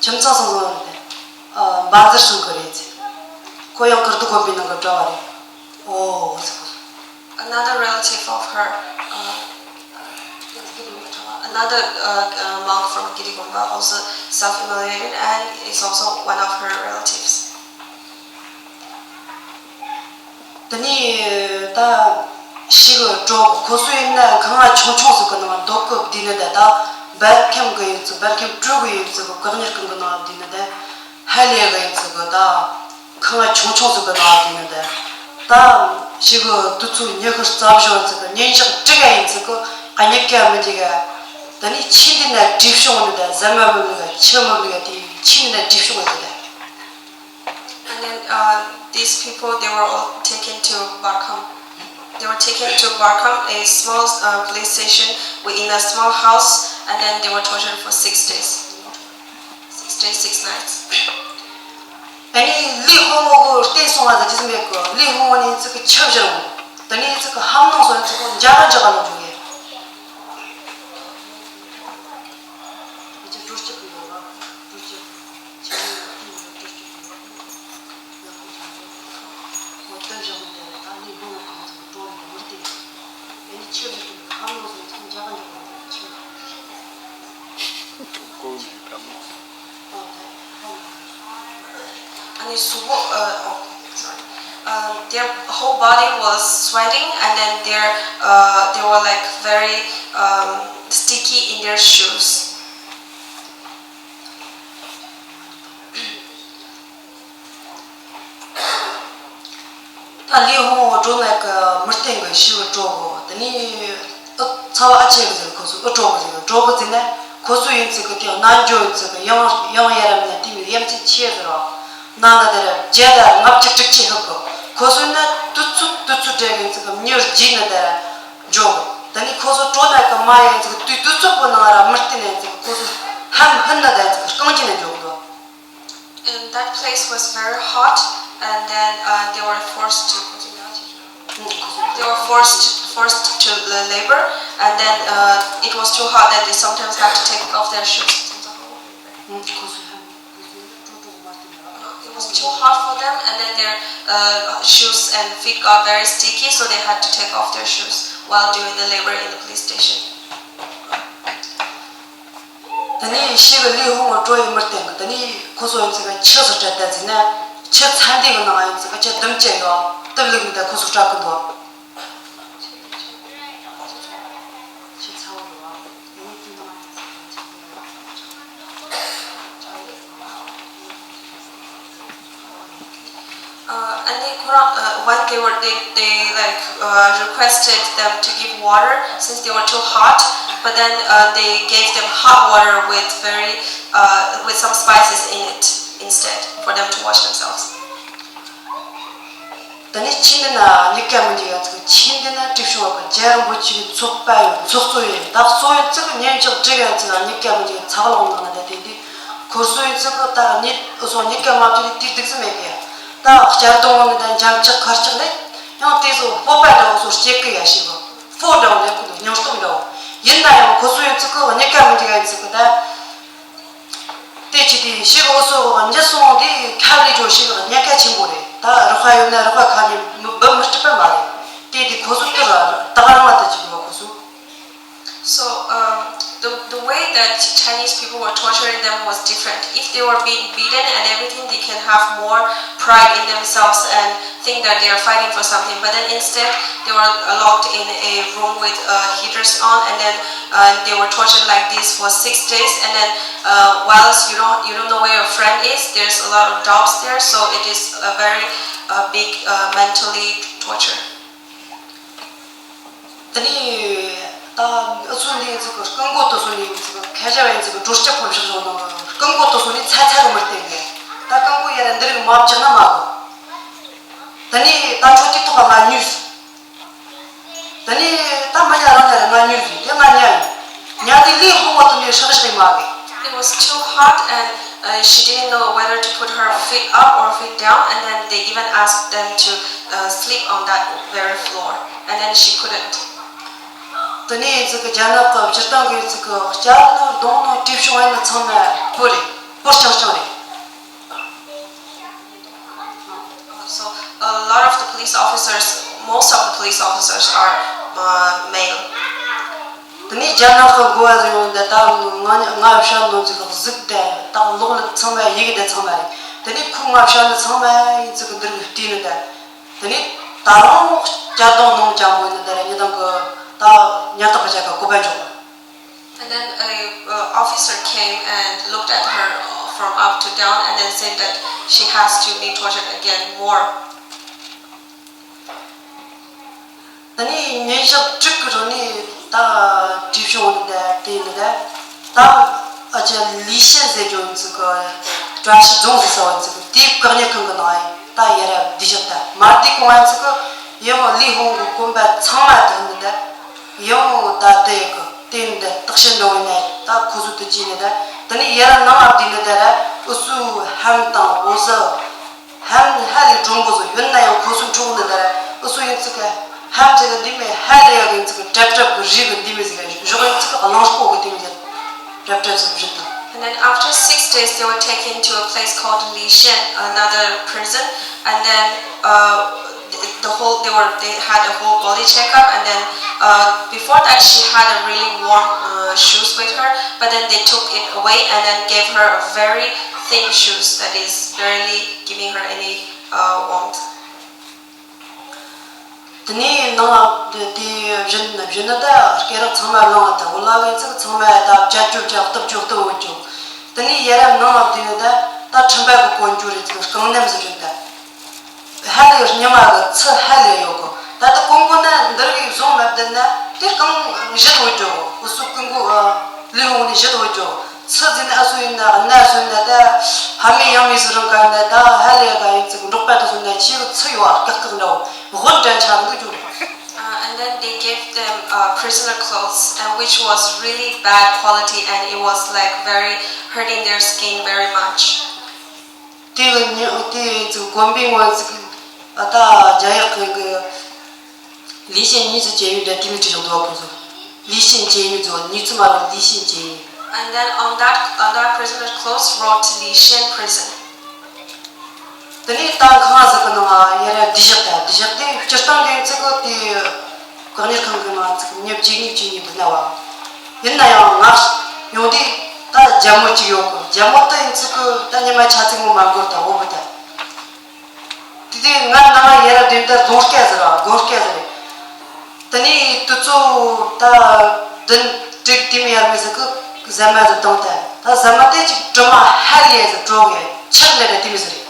ཁྱིམ་ཚང་སང་སང་རེད། ཨ། འབའ་འཛིར་སོང་གི་རེད་ཟེར། ཁོ་ཡང་ཀིརྟི་དགོན་པའི་ནང་གི་གྲྭ་བ་རེད། ཨོ་ཟེར། Another relative of her, uh, another uh, uh, monk from Kirti Gompa also self-immolated and is also one of her relatives. དེ་ནས་ད་ཞིག་འགྲོ་ཁོ་ཚོ་ཡིན་ན་ཁང་བ་ཆུང་ཆུང་ཟིག་གི་ནང་རྡོ་བརྐོས་བསྡད་ནི་དེ་ད་བར་ཁྱམས་གི་ཡིན་ཚུལ་བར་ཁྱམས་དྲུག་གི་ཡིན་ཚུལ་གི་བཀག་ཉར་ཁང་གི་ནང་བསྡད་ནི་དེ་ཧ་ལས་གི་ཡིན་ཚུལ་གི་ད། ཁང་བ་ཆུང་ཆུང་ཟིག་གི་ནང་དུ་ནི་དེ། ད་ཞིག་དུས་ཚོད་ཉི་ཤུ་རྩ་བཞི་ཟིག་གི་ཉིན་ཞག་དྲུག་ག་ཡིན་ཟིག་གི་ཨ་ཉི་ཀ་མི་འཇིག་ག་ད་ནི་ཆི་འདི་ན་བྲིས་བྱུང་ནི་དེ་ཟ་མ་མི་ལུག་ག་ཆི་མི་ལུག་ག་དེ་ཆི་འདི་ན་བྲིས་བྱུང་ཟིག་དེ། And then uh, these people, they were all taken to Barkham. They were taken to Barkham, a small uh, police station within a small house, and then they were tortured for six days. Six days, six nights. ཨ་ནི་ལི་ཧོང་མོ་གོ་བལྟས་སོང་བ་ད་ཅི་མེད་གོ་ལི་ཧོང་མོ་ནི་ཚིག་གི་ཆབ་བཞག་གོ་དེ་ནས་ཚིག་གི་ཧམ་ནང་སོ་ཚིག་གི་འཇག་ག་འཇག་ག་ལ་འཇུག་གི། ཨ་ཅེ་འགྲོ་སྐྱིད་པོ་ཡོད་ལ། འགྲོ་སྐྱིད་པོ། ཆེ་མོ་ཡོད་ལ་འགྲོ་སྐྱིད་པོ་ཡོད། ཡག་པོ་ཆགས་ཡོད། ཁོ་ལྟ་བཞག་ནས་བསྡད་ལ་ད་ནི་ལོ་ངོ་གང་ཚང་འགྲོ་རེད་མི་བལྟས། ཨ་ནི་ཆེ་བཞག་གི་ཧམ་ནང་སོ་ཚིག་འཇག་ག་འཇག་ག་ལ་འཇུག་གི་ཆེ། ཨ་ནི་གཟུགས་པོ། ཨ། ཨོ། སོ་རི། ཨ། Their whole body was sweating, and then their, uh, they were, like, very, um, sticky in their shoes. ད་ལི་ཧོང་འགྲོ་ནས་གི་མི་སྟེང་གི་ཤི་བ་འགྲོ་གོ། དེ་ནས་ཨུ་ཚ་བ་ཨ་ཆེ་གི་ཟེར། ཁོ་ཚོ་ཨུ་འགྲོ་གི་ཟེར། འགྲོ་གི་ཟེར་ནས་ཁོ་ཚོ་ཡིན་ཚིག་གི་དེ་ནང་འགྱོ་ཡིན་ཚིག་གི་ཡང་ཡང་ཡ་རམ་ནས་དེ་མི་ཡམ་ཆེ་ཆེ་ཟེར་རོ། ནང་ན་དེ་ར་བརྒྱ་དང་ལྔ་བཅུ་དྲུག་ཅུ་ལྷག་གི། ཁོ་ཚོ་ནི་དུས་ཚོད་དུས་ཚོད་སྤྲད་ཡིན་ཚིག་གི་མྱུར་རྗེས་ནས་དེ་ར་འགྱོ་གི། དེ་ནས་ཁོ་ཚོ་འགྲོ་ནས་གི་མ་ཡིན་ཚིག་གི་དུས་དུས་ཚོད་པོ་ནང་ར་མི་སྟེང་ནས་ཚིག་གི་ཁོ་ཚོ་ཧམ་ཧན་ན་དེ་ཚིག་གི་རྐང་རྗེས་ནས་འགྱོ་གི་འདུག And that place was very hot, and then, uh, they were forced to, they were forced, forced to la- labor, and then, uh, it was too hot that they sometimes had to take off their shoes. It was too hot for them, and then their, uh, shoes and feet got very sticky, so they had to take off their shoes while doing the labor in the police station. དེ་ནས་ཤི་གི་ལི་ཧོང་གི་ཀྲོ་ཡི་མི་སྟེང་གི། དེ་ནས་ཁོ་ཚོ་ཡིན་ཚིག་གི་ཆུ་ཚོ་སྤྲད་དེ་ཟིན་ན། ཆུ་ཚན་དེ་གི་ནང་ཡིན་ཚིག་གི་ཆུ་ལྡུམ་ཅན་ཡོད་དུབ་ལུག་མི་དེ་ཁོ་ཚོ་སྤྲད་གི་འདུག་ཆུ་ཚ་བོ་ཡོད། དེ་ནས་དེ་ནང་ཡིན་ཚིག་གི་ཆུ་ཚ་བོ་ཡོད། Uh, and they, uh, when they were, they, they like, uh, requested them to give water since they were too hot, but then, uh, they gave them hot water with very, uh, with some spices in it instead for them to wash themselves. ད་ནི་ཆིན་དེ་ན་ཉི་ཀ་མི་འཇིག་ཡང་ཚིག་ཆིན་དེ་ན་ཀྲིབ་ཤོག་གི་རྒྱལ་རིན་པོ་ཆེའི་ཚོགས་པ་ཡོད། ཚོགས་གཙོ་ཡོད། ད་གཙོ་ཡོད་ཚིག་ཉན་ཅིག་ཀྲིབ་ཡང་ཚིག་ཉི་ཀ་མི་འཇིག་ཚག་ལོང་ནང་ན་ད་དེ་དུས། ཁོར་སོ་ཡིན་ཚིག་གི་ད་ཉི་བཟོ་ཉི་ཀ་མ་བཅུ་ནི་དུས་སྡུག་ཙམ་མེད་གི། ད་བསྐྱར་གཏོང་ནི་ད་འཇམ་ལྕག་ཁར་ལྕག་ནི་ཡང་དེ་ཚོ་སྤོབས་པ་འདྲ་བོ་ཚོ་སྐྱེ་གི་ཡ་ཞིག་གི་ཕོ་འདྲ་བོ་ལེགས་གི་འདུག་སྙིང་སྟོབས་འདྲ་བོ། ཡིན་ན་ཡང་ཁོ་སོ་ཡིན་ཚིག་གི་ཉི་ཀ་མི་འཇིག་ཡིན་ཚིག་གི་ད། དེ་ཅི་དེ་ཞིག་འུ་སོ་གི་འཇི་སོང་དེ་ཁ་ལས་འགྲོ་ཞིག་གི་ཉེན་ཁ་ཆེན་པོ་རེད། ད་རོགས་པ་ཡོད་ན་རོགས་པ་ཁ་ནས་མི་འབུ་མི་སྐྲིད་པ་མ་རེད། དེ་དེ་ཁོ་སོ་དེ་ར་ད་ག་རང་ལ་ད་ཅི་འདུག་ཁོ་སོ། So, um, the, the way that Chinese people were torturing them was different. If they were being beaten and everything, they can have more pride in themselves and think that they are fighting for something. But then instead, they were, uh, locked in a room with, uh, heaters on, and then, uh, they were tortured like this for six days. And then, uh, whilst you don't, you don't know where your friend is, there's a lot of dogs there, so it is a very, uh, big, uh, mentally torture. དེ་ནས་ད་འུ་ཚོ་འདི་ཚོ་གི་རྐུན་མགོ་དེ་ཚོ་ནས་འུ་ཚོ་གི་ཁ་ཤ་བ་ཡིན་ཚོ་གི་སྒྲོ་སྐྱ་ཕོམ་ཤག་བཟོ་ནོ། རྐུན་མགོ་དེ་ཚོ་ནས་ཚ་ཚ་གི་མི་བསྟན་གི། ད་རྐུན་མགོ་ཡ་ར་འདི་རིགས་མ་བཅག་ན་མ་གི། དེ་ནས་ད་འཕྲོད་དེ་ཐོག་ལ་ང་ཉུས། དེ་ནས་ད་མི་ཉ་རང་ཉ་ར་ང་ཉུས་ཟིན་དེ་ང་ཉ་ཡིན། ཉ་དེ་ལས་ཧོ་བ་དེ་ནས་ཧྲག་ཧྲག་མ་གི། It was too hot, and, uh, she didn't know whether to put her feet up or feet down, and then they even asked them to, uh, sleep on that very floor, and then she couldn't. དེ་ནས་ཚིག་གི་རྒྱ་ནག་གི་སྤྱིར་བཏང་གི་ཚིག་གི་སྐྱ་ནོར་གདོང་ནོར་དྲིལ་བྱུང་བ་ཡིན་ན་ཚང་མ་བུ་རེད། བུ་རྐྱང་རྐྱང་རེད། So, a lot of the police officers, most of the police officers are, uh, male. དེ་ནས་རྒྱ་ནག་གི་འགོ་བ་ཟེར་ཡོང་དེ་ད་ང་ང་བཤད་ནོ་ཚིག་གི་གཟུགས་དེ་ད་ལོག་ལ་ཚང་མ་ཡི་གེ་དེ་ཚང་མ་རེད། དེ་ནས་ཁོ་ང་བཤད་ནོ་ཚང་མ་ཡིན་ཚིག་གི་འདིར་བལྟས་ནི་དེ། དེ་ནས་ད་རུང་སྐྱ་གདོང་ནོར་རྐྱང་པོ་ཡིན་ན་དེ་ར་ཉི་དང་གི་ད་ཉ་ཐག་པ་ཅག་གི་བཀོད་པ་འཇོག་པ། And then a, uh, officer came and looked at her, uh, from up to down, and then said that she has to be tortured again more. དེ་ནས་ཉིན་ཞག་དྲུག་གི་རིང་ནས་ད་དྲིལ་བྱུང་ནི་དེ་དེ་ནི་དེ་ད་ཨ་ཅེ་ལི་ཤན་ཟེར་རྒྱུ་ཡིན་ཚིག་གི་བཀྲ་ཤིས་རྫོང་ཟེར་ས་བ་ཡིན་ཚིག་གི་དེའི་བཀག་ཉར་ཁང་གི་ནང་ཡིན། ད་ཡ་རབས་འདི་ཞག་ད་མ་བསྡད་གོང་ཡིན་ཚིག་གི་ཡིན་མོ་ལི་ཧོང་གི་གོམ་པ་ཚང་མ་དེ་ནི་དེ་ཡིན་མོ་ད་དེ་གི་དེ་ནི་དེ་བརྟག་ཞིབ་འགྲོ་བའི་ནས་ད་ཁོ་ཚོ་དེ་ཅི་ནི་དེ་དེ་ནི་ཡ་རབས་ནང་ལ་བསྡད་ནི་དེ་ར་འུ་ཚོའི་ཧམ་དང་འོ་ཟི། ཧམ་ཧ་ལས་གྲུང་པོ་ཚོ་ཡོད་ན་ཡང་ཁོ་ཚོ་འཁྲུག་ནི་དེ་ར་འུ་ཚོ་ཡིན་ཚིག་གི་ ཧམ་ཅིག་གི་འདི་མེད་ཧ་ལས་ཡ་གི་ཚིག་གྲབ་གྲབ་གི་རིགས་གི་འདི་མེད་ཟིག་ཞོག་ཡིན་ཚིག་གླང་སྐོག་གི་འདི་མེད་ཟིག་གྲབ་གྲབ་ཟིག་རིགས་དང་། And then after six days, they were taken to a place called Lishan, another prison, and then uh, the whole they were they had a whole body checkup, and then uh, before that she had a really worn uh, shoes with her, but then they took it away and then gave her a very thin shoes that is barely giving her any uh, warmth. དེ་ནས་ནང་ལ་དེ་བཞིན་བཞིན་ནི་ད་སྐེ་རགས་ཚང་མ་བླངས་ཏེ་འོ་ལ་བའི་ཚིག་ཚང་མ་ད་བཅད་རྒྱུ་བཅད་གཏུབ་རྒྱུ་གཏུབ་འོ་རྒྱུ། དེ་ནས་ཡ་རབས་ནང་ལ་དེ་ནི་ད་ད་ཁྲིམས་པ་གི་གོན་རྒྱུ་རེད་ཚིག་རྐང་སྣམ་ཟེར་རྒྱུ་ད། ཧ་ལས་ཉི་མ་གི་ཚི་ཧ་ལས་ཡོད་གི། ད་ལྟ་ཀུན་ཀུན་ན་འདིར་གི་བཟུང་མ་བསྡད་ན་དེ་རྐང་བཞི་འོ་རྒྱུ་འུ་སུ་ཀུན་ཀུ་ལུས་འོང་ནས་བཞི་འོ་རྒྱུ། ཚི་ཟིན་ཨ་སུ་ཡིན་ན་གནའ་སུ་ཡིན་ན་ད་ཕ་མེས་ཡང་མེས་སུ་རང་ག་ན་ད་ཧ་ལས་ག་ཡིན་ཚིག་འབྲོག་པ་དུ་སུ་ན་ཆེ་གི་ཚི་ཡོད་ཨ་སྐག་སྐག་འདྲ་བོ་དགོན་དྲན་ཆ་འདུག་རྒྱུ་རེད། Uh, and then they gave them uh, prisoner clothes, and which was really bad quality, and it was like very hurting their skin very much. དེ་གི་ཉི་དེ་ཚོ་དགོན་པའི་ངོས་ཚིག་ཨ་ད་རྒྱ་ཡག་གི་གི་ལི་ཤིན་ཉིས་སུ་བྱས་ཡོད་འདྲ་དེ་མི་དྲི་ཞིང་དུ་བ་ཁོ་ཚོ་ལི་ཤིན་བྱས་ཡོད་ཚོ་ཉིས་ཚུ་མ་རོ་ལི་ཤིན་བྱས་ཡོད། And then on that on that prisoner's clothes wrote Lishan prison. དེ་ནས་ད་ཁང་ཟིག་གི་ནང་ཡ་ར་སྡིག་བཤགས་ད་སྡིག་བཤགས་དེ་སྤྱིར་བཏང་གི་ཚིག་གི་དེ་བཀག་ཉར་ཁང་གི་ནང་ཚིག་མི་བཅུ་གཉིས་བཅུ་གཉིས་འདུག་ན་བ། ཡིན་ན་ཡང་ང་ཡོང་དུས་ད་རྒྱལ་མོ་གཅིག་ཡོད་གི། རྒྱལ་མོ་དེ་ཡིན་ཚིག་གི་ད་ཉི་མ་ཆ་ཚིག་མོ་མ་འགོར་ད་འོ་བུ་ད། དེ་དུས་ང་ནང་ཡ་ར་དེ་ད་རྫོང་སྐད་ཟེར་བ་དགོན་སྐད་ཟེར། དེ་ནས་དུས་ཚོད་ད་བདུན་དྲུག་དེ་མི་ཡར་མི་ཟིག་གི་ཟ་མ་ཟིག་བཏང་སྟེ་ད་ཟ་མ་དེ་ཅིག་དྲི་མ་ཧ་ལས་ཟིག་བྲོ་གི་ཆག་ལས་ད་དེ་མི་ཟིག་རེད།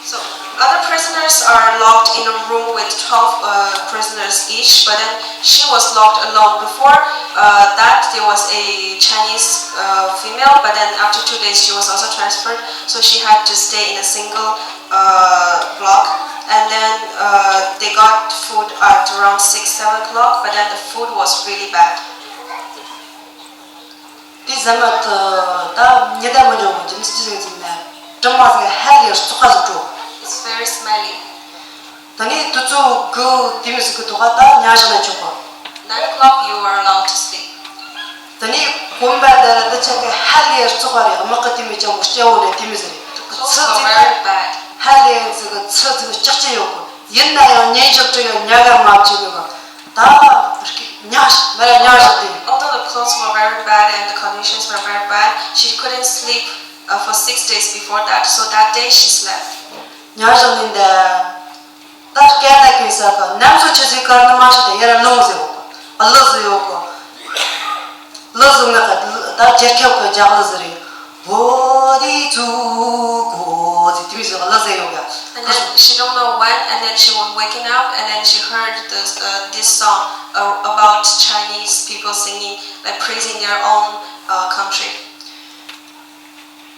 So, other prisoners are locked in a room with twelve uh, prisoners each, but then she was locked alone. Before uh, that, there was a Chinese uh, female, but then after two days, she was also transferred, so she had to stay in a single uh, block. And then uh, they got food at around six, seven o'clock, but then the food was really bad. དེ་ཟ་མ་ད་ད་ཉི་ཟླ་མི་འཇོག་གི་ཇིམ་སི་ཇི་ཟེར་ན་གྲིབ་མ་ཟིག་ཧ་ལས་བཙོག་པ་ཟིག་བྲོ། It's very smelly. ད་ནི་དུས་ཚོད་དགུ་དེ་མི་ཟིག་གི་ཐོག་ད་ཉལ་བཞག་ན་ཆོག་གི། Nine o'clock, you are allowed to sleep. ད་ནི་གོམ་པ་ད་ད་ཆ་གི་ཧ་ལས་བཙོག་པ་རེད། དམག་གི་དེ་མི་ཅང་པོ་སྐྱ་བོ་རེད་དེ་མི་ཟིག་རེད། The clothes ཚི་were ཟིག་very bad. ཧ་ལས་ཟིག་གི་ཚི་ཟིག་ལྕགས་ཀྱི་ཡོད་གི། ཡིན་ན་ཡང་ཉིན་ཞག་དྲུག་ཡང་ཉལ་ག་མ་བཅུག་གི་གི། ད་ཉལ་མ་ར་ཉལ་བཞག་དེ། Although the clothes were very bad and the conditions were very bad, she couldn't sleep uh, for six days before that, so that day she slept. ཉལ་བཞག་ནི་འདི། ད་སྐད་ན་གིན་ས་ག་ནམ་སོ་ཆི་ཟིག་གར་ནི་མ་ཤི་ད་ཡ་ར་ལུང་ཟེར་བ་ག་ཨ་ལུ་ཟེར་བ་ག་ལུ་ཟེར་ང་ག་ད་རྒྱལ་ཁབ་གི་ལྗགས་ལུ་ཟེར་རེད། བོ་དི་ཙུ་གོ་ཟེར་དེ་མི་ཟེར་བ་ལུ་ཟེར་ཡོད་ག And then she don't know when, and then she was waking up, and then she heard this uh, this song uh, about Chinese people singing, like praising their own uh, country.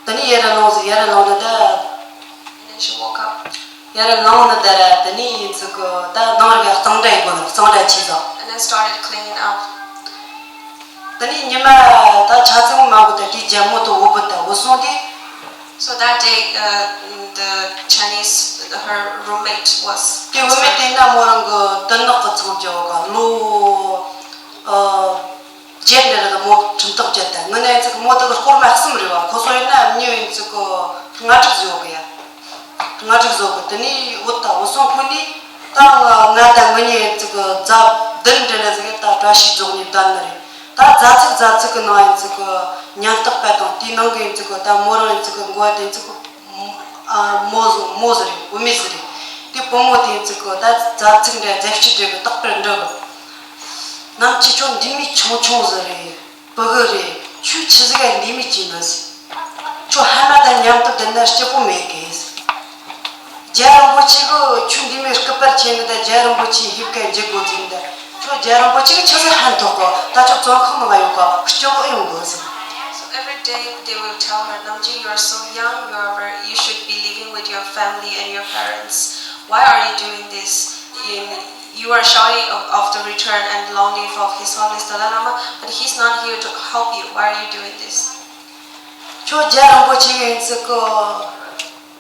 ད་ནི་ཡ་ར་ལོང་ཟེར་ཡ་ར་ལོང་ན་ད། And then she woke up. ཡ་ར་ལོང་ན་ད་ར་ད་ནི་ཡིན་ཚུལ་གི་ད་ནང་རིག་གཙང་སྦྲ་ཡི་གོ་ནི་གཙང་སྦྲ་བྱས་ཙང་། And then started cleaning up. ད་ནི་ཉི་མ་ད་ཆ་ཚང་མ་གོ་ད་དེ་རྒྱལ་མོ་དུ་འོ་བུ་ད་འོ་སོང་དེ། So that day, uh, the Chinese, her roommate was. དེ་འོ་མེ་དེ་ན་མོ་རང་གི་དུ་ནག་གི་ཚང་རྒྱ་བ་ག་ལོ། རྗེས་འདི་ལ་མོ་ཁྲིམས་ཐག་བཅད་དེ་ངི་ནས་ཚིག་མོ་དག་སྐོར་མ་གསུམ་རེད་བ། ཁོ་ཚོ་ཡིན་ན་མྱི་ཡིན་ཚིག་གོ་ལྔ་དྲུག་བཟོ་གི་ཡ། ལྔ་དྲུག་བཟོ་གི་དེ་ནས་འུ་ད་འུ་སོང་ཁོ་ནི་ད་ང་ད་ངི་ནས་ཚིག་གོ་རྫ་བདུན་འདྲ་ན་ཟིག་ད་བཀྲ་ཤིས་རྫོགས་ནས་བསྡད་ནི་རེད། ད་རྫ་ཚིག་རྫ་ཚིག་གི་ནང་ཡིན་ཚིག་གོ་ཉམ་ཐག་པ་དང་དེའི་ནང་གི་ཡིན་ཚིག་གོ་ད་མོ་རང་ཡིན་ཚིག་གོ་མགོ་དེ་ཚིག་གོ་ཨ་མོ་ཟོ་མོ་ཟེར་རེད། བུ་མེད་ཟེར་རེད། དེ་བུ་མོ་དེ་ཚིག་གི་ད་རྫ་ཚིག་འདྲ་རྫ་ཆུ་འདྲ་གི་རྟག་པར་འདྲ་གི། ནམ་ཅི་ཁྱོད་འདི་མི་ཆུང་ཆུང་ཟེར་རེད། བུ་གི་རེད། ཁྱོད་ཆི་ཟིག་ག་འདི་མི་ཅི་ནི་ཟེར། ཁྱོད་ཧ་མ་ད་མཉམ་དུ་བསྡད་ན་སྐྱིད་པོ་མེད་གི་ཟེར། རྒྱལ་རིན་པོ་ཆེ་གི་ཁྱོད་འདི་མི་སྐུད་པར་ཁྱེར་ནི་ད་རྒྱལ་རིན་པོ་ཆེ་ཧིབ་ག་འཇིག་དགོས་ཟིན་ད། ཁྱོད་རྒྱལ་རིན་པོ་ཆེ་གི་ཆི་ཟིག་ཧན་ཐོག་གོ་ད་ཁྱོད་བཙོན་ཁང་ནང་ཡོད་གོ་སྐྱིད་པོ་ཡོང་དགོས་ཟེར། So every day they will tell her, Namji, you are so young, you are very, you should be living with your family and your parents. Why are you doing this? In, You are shouting of, of the return and longing for His Holiness Dalai Lama, but he's not here to help you. Why are you doing this? ཁྱོད་རྒྱལ་བ་རིན་པོ་ཆེ་ཡིན་ཚིག་གི།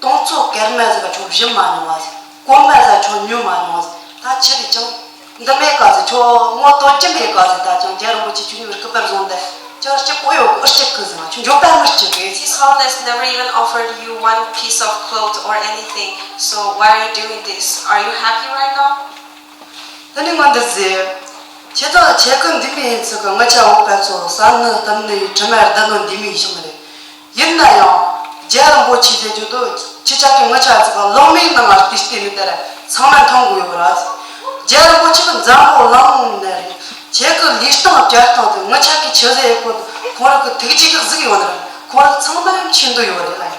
གཏོང་ཚོ་སྐར་མ་ཟིག་ག་ཁྱོད་བཞིན་མ་མྱོང་བ་ཟིག་གོམ་པ་ཟིག་ཁྱོད་ཉོ་མ་མྱོང་བ་ཟིག་ད་ཆི་རེད་ཅང་། འདི་མེད་ག་ཟིག་ཁྱོད་ངོ་དོན་གྱི་མེད་ག་ཟིག་ད་ཅང་རྒྱལ་བ་རིན་པོ་ཆེ་ཁྱོད་ཉོ་སྐུ་པར་བཟུང་སྟེ་ཅང་སྐྱིད་པོ་ཡོད་གི་ཨུ་སྐྱིད་གི་ཟིག་ཁྱོད་འགྱོད་པ་མི་སྐྱིད་གི། His Holiness never even offered you one piece of cloth or anything. So why are you doing this? Are you happy right now? དེ་ནས་ང་འདི་ཟེར། ཁྱེད་དང་ཁྱེད་ཀྱི་འདི་མི་ཡིན་ཚིག་གི་ང་ཆ་འུག་པ་ཚོ་ས་ནི་གཏམ་ནི་དྲི་མ་རྡུལ་ནི་འདི་མི་ཡིན་ཞིག་མ་རེད། ཡིན་ན་ཡང་། རྒྱལ་རིན་པོ་ཆེ་ཟེར་རྒྱུ་དུ་ཁྱེད་ཅག་གི་ང་ཆ་ཚིག་གི་གླང་མའི་ནང་ལ་བལྟས་བལྟས་ནི་དེར་ཚང་མ་མཐོང་དགོས་ཡོད་ར། རྒྱལ་རིན་པོ་ཆེ་གི་འཛམ་བུ་གླིང་ནས་རེད། ཁྱེད་ཀྱི་ལུས་སྟངས་བཅོས་སྟངས་དེ་ང་ཆ་གི་ཆི་ཟེར་ཡོད་གོ་ཁོང་རང་གི་ཐུགས་རྗེ་གི་གཟིགས་ཡོད་ན་ར་ཁོང་རང་ཚང་མ་ཡང་མཁྱེན་འདོད་ཡོད་རེད་ལ།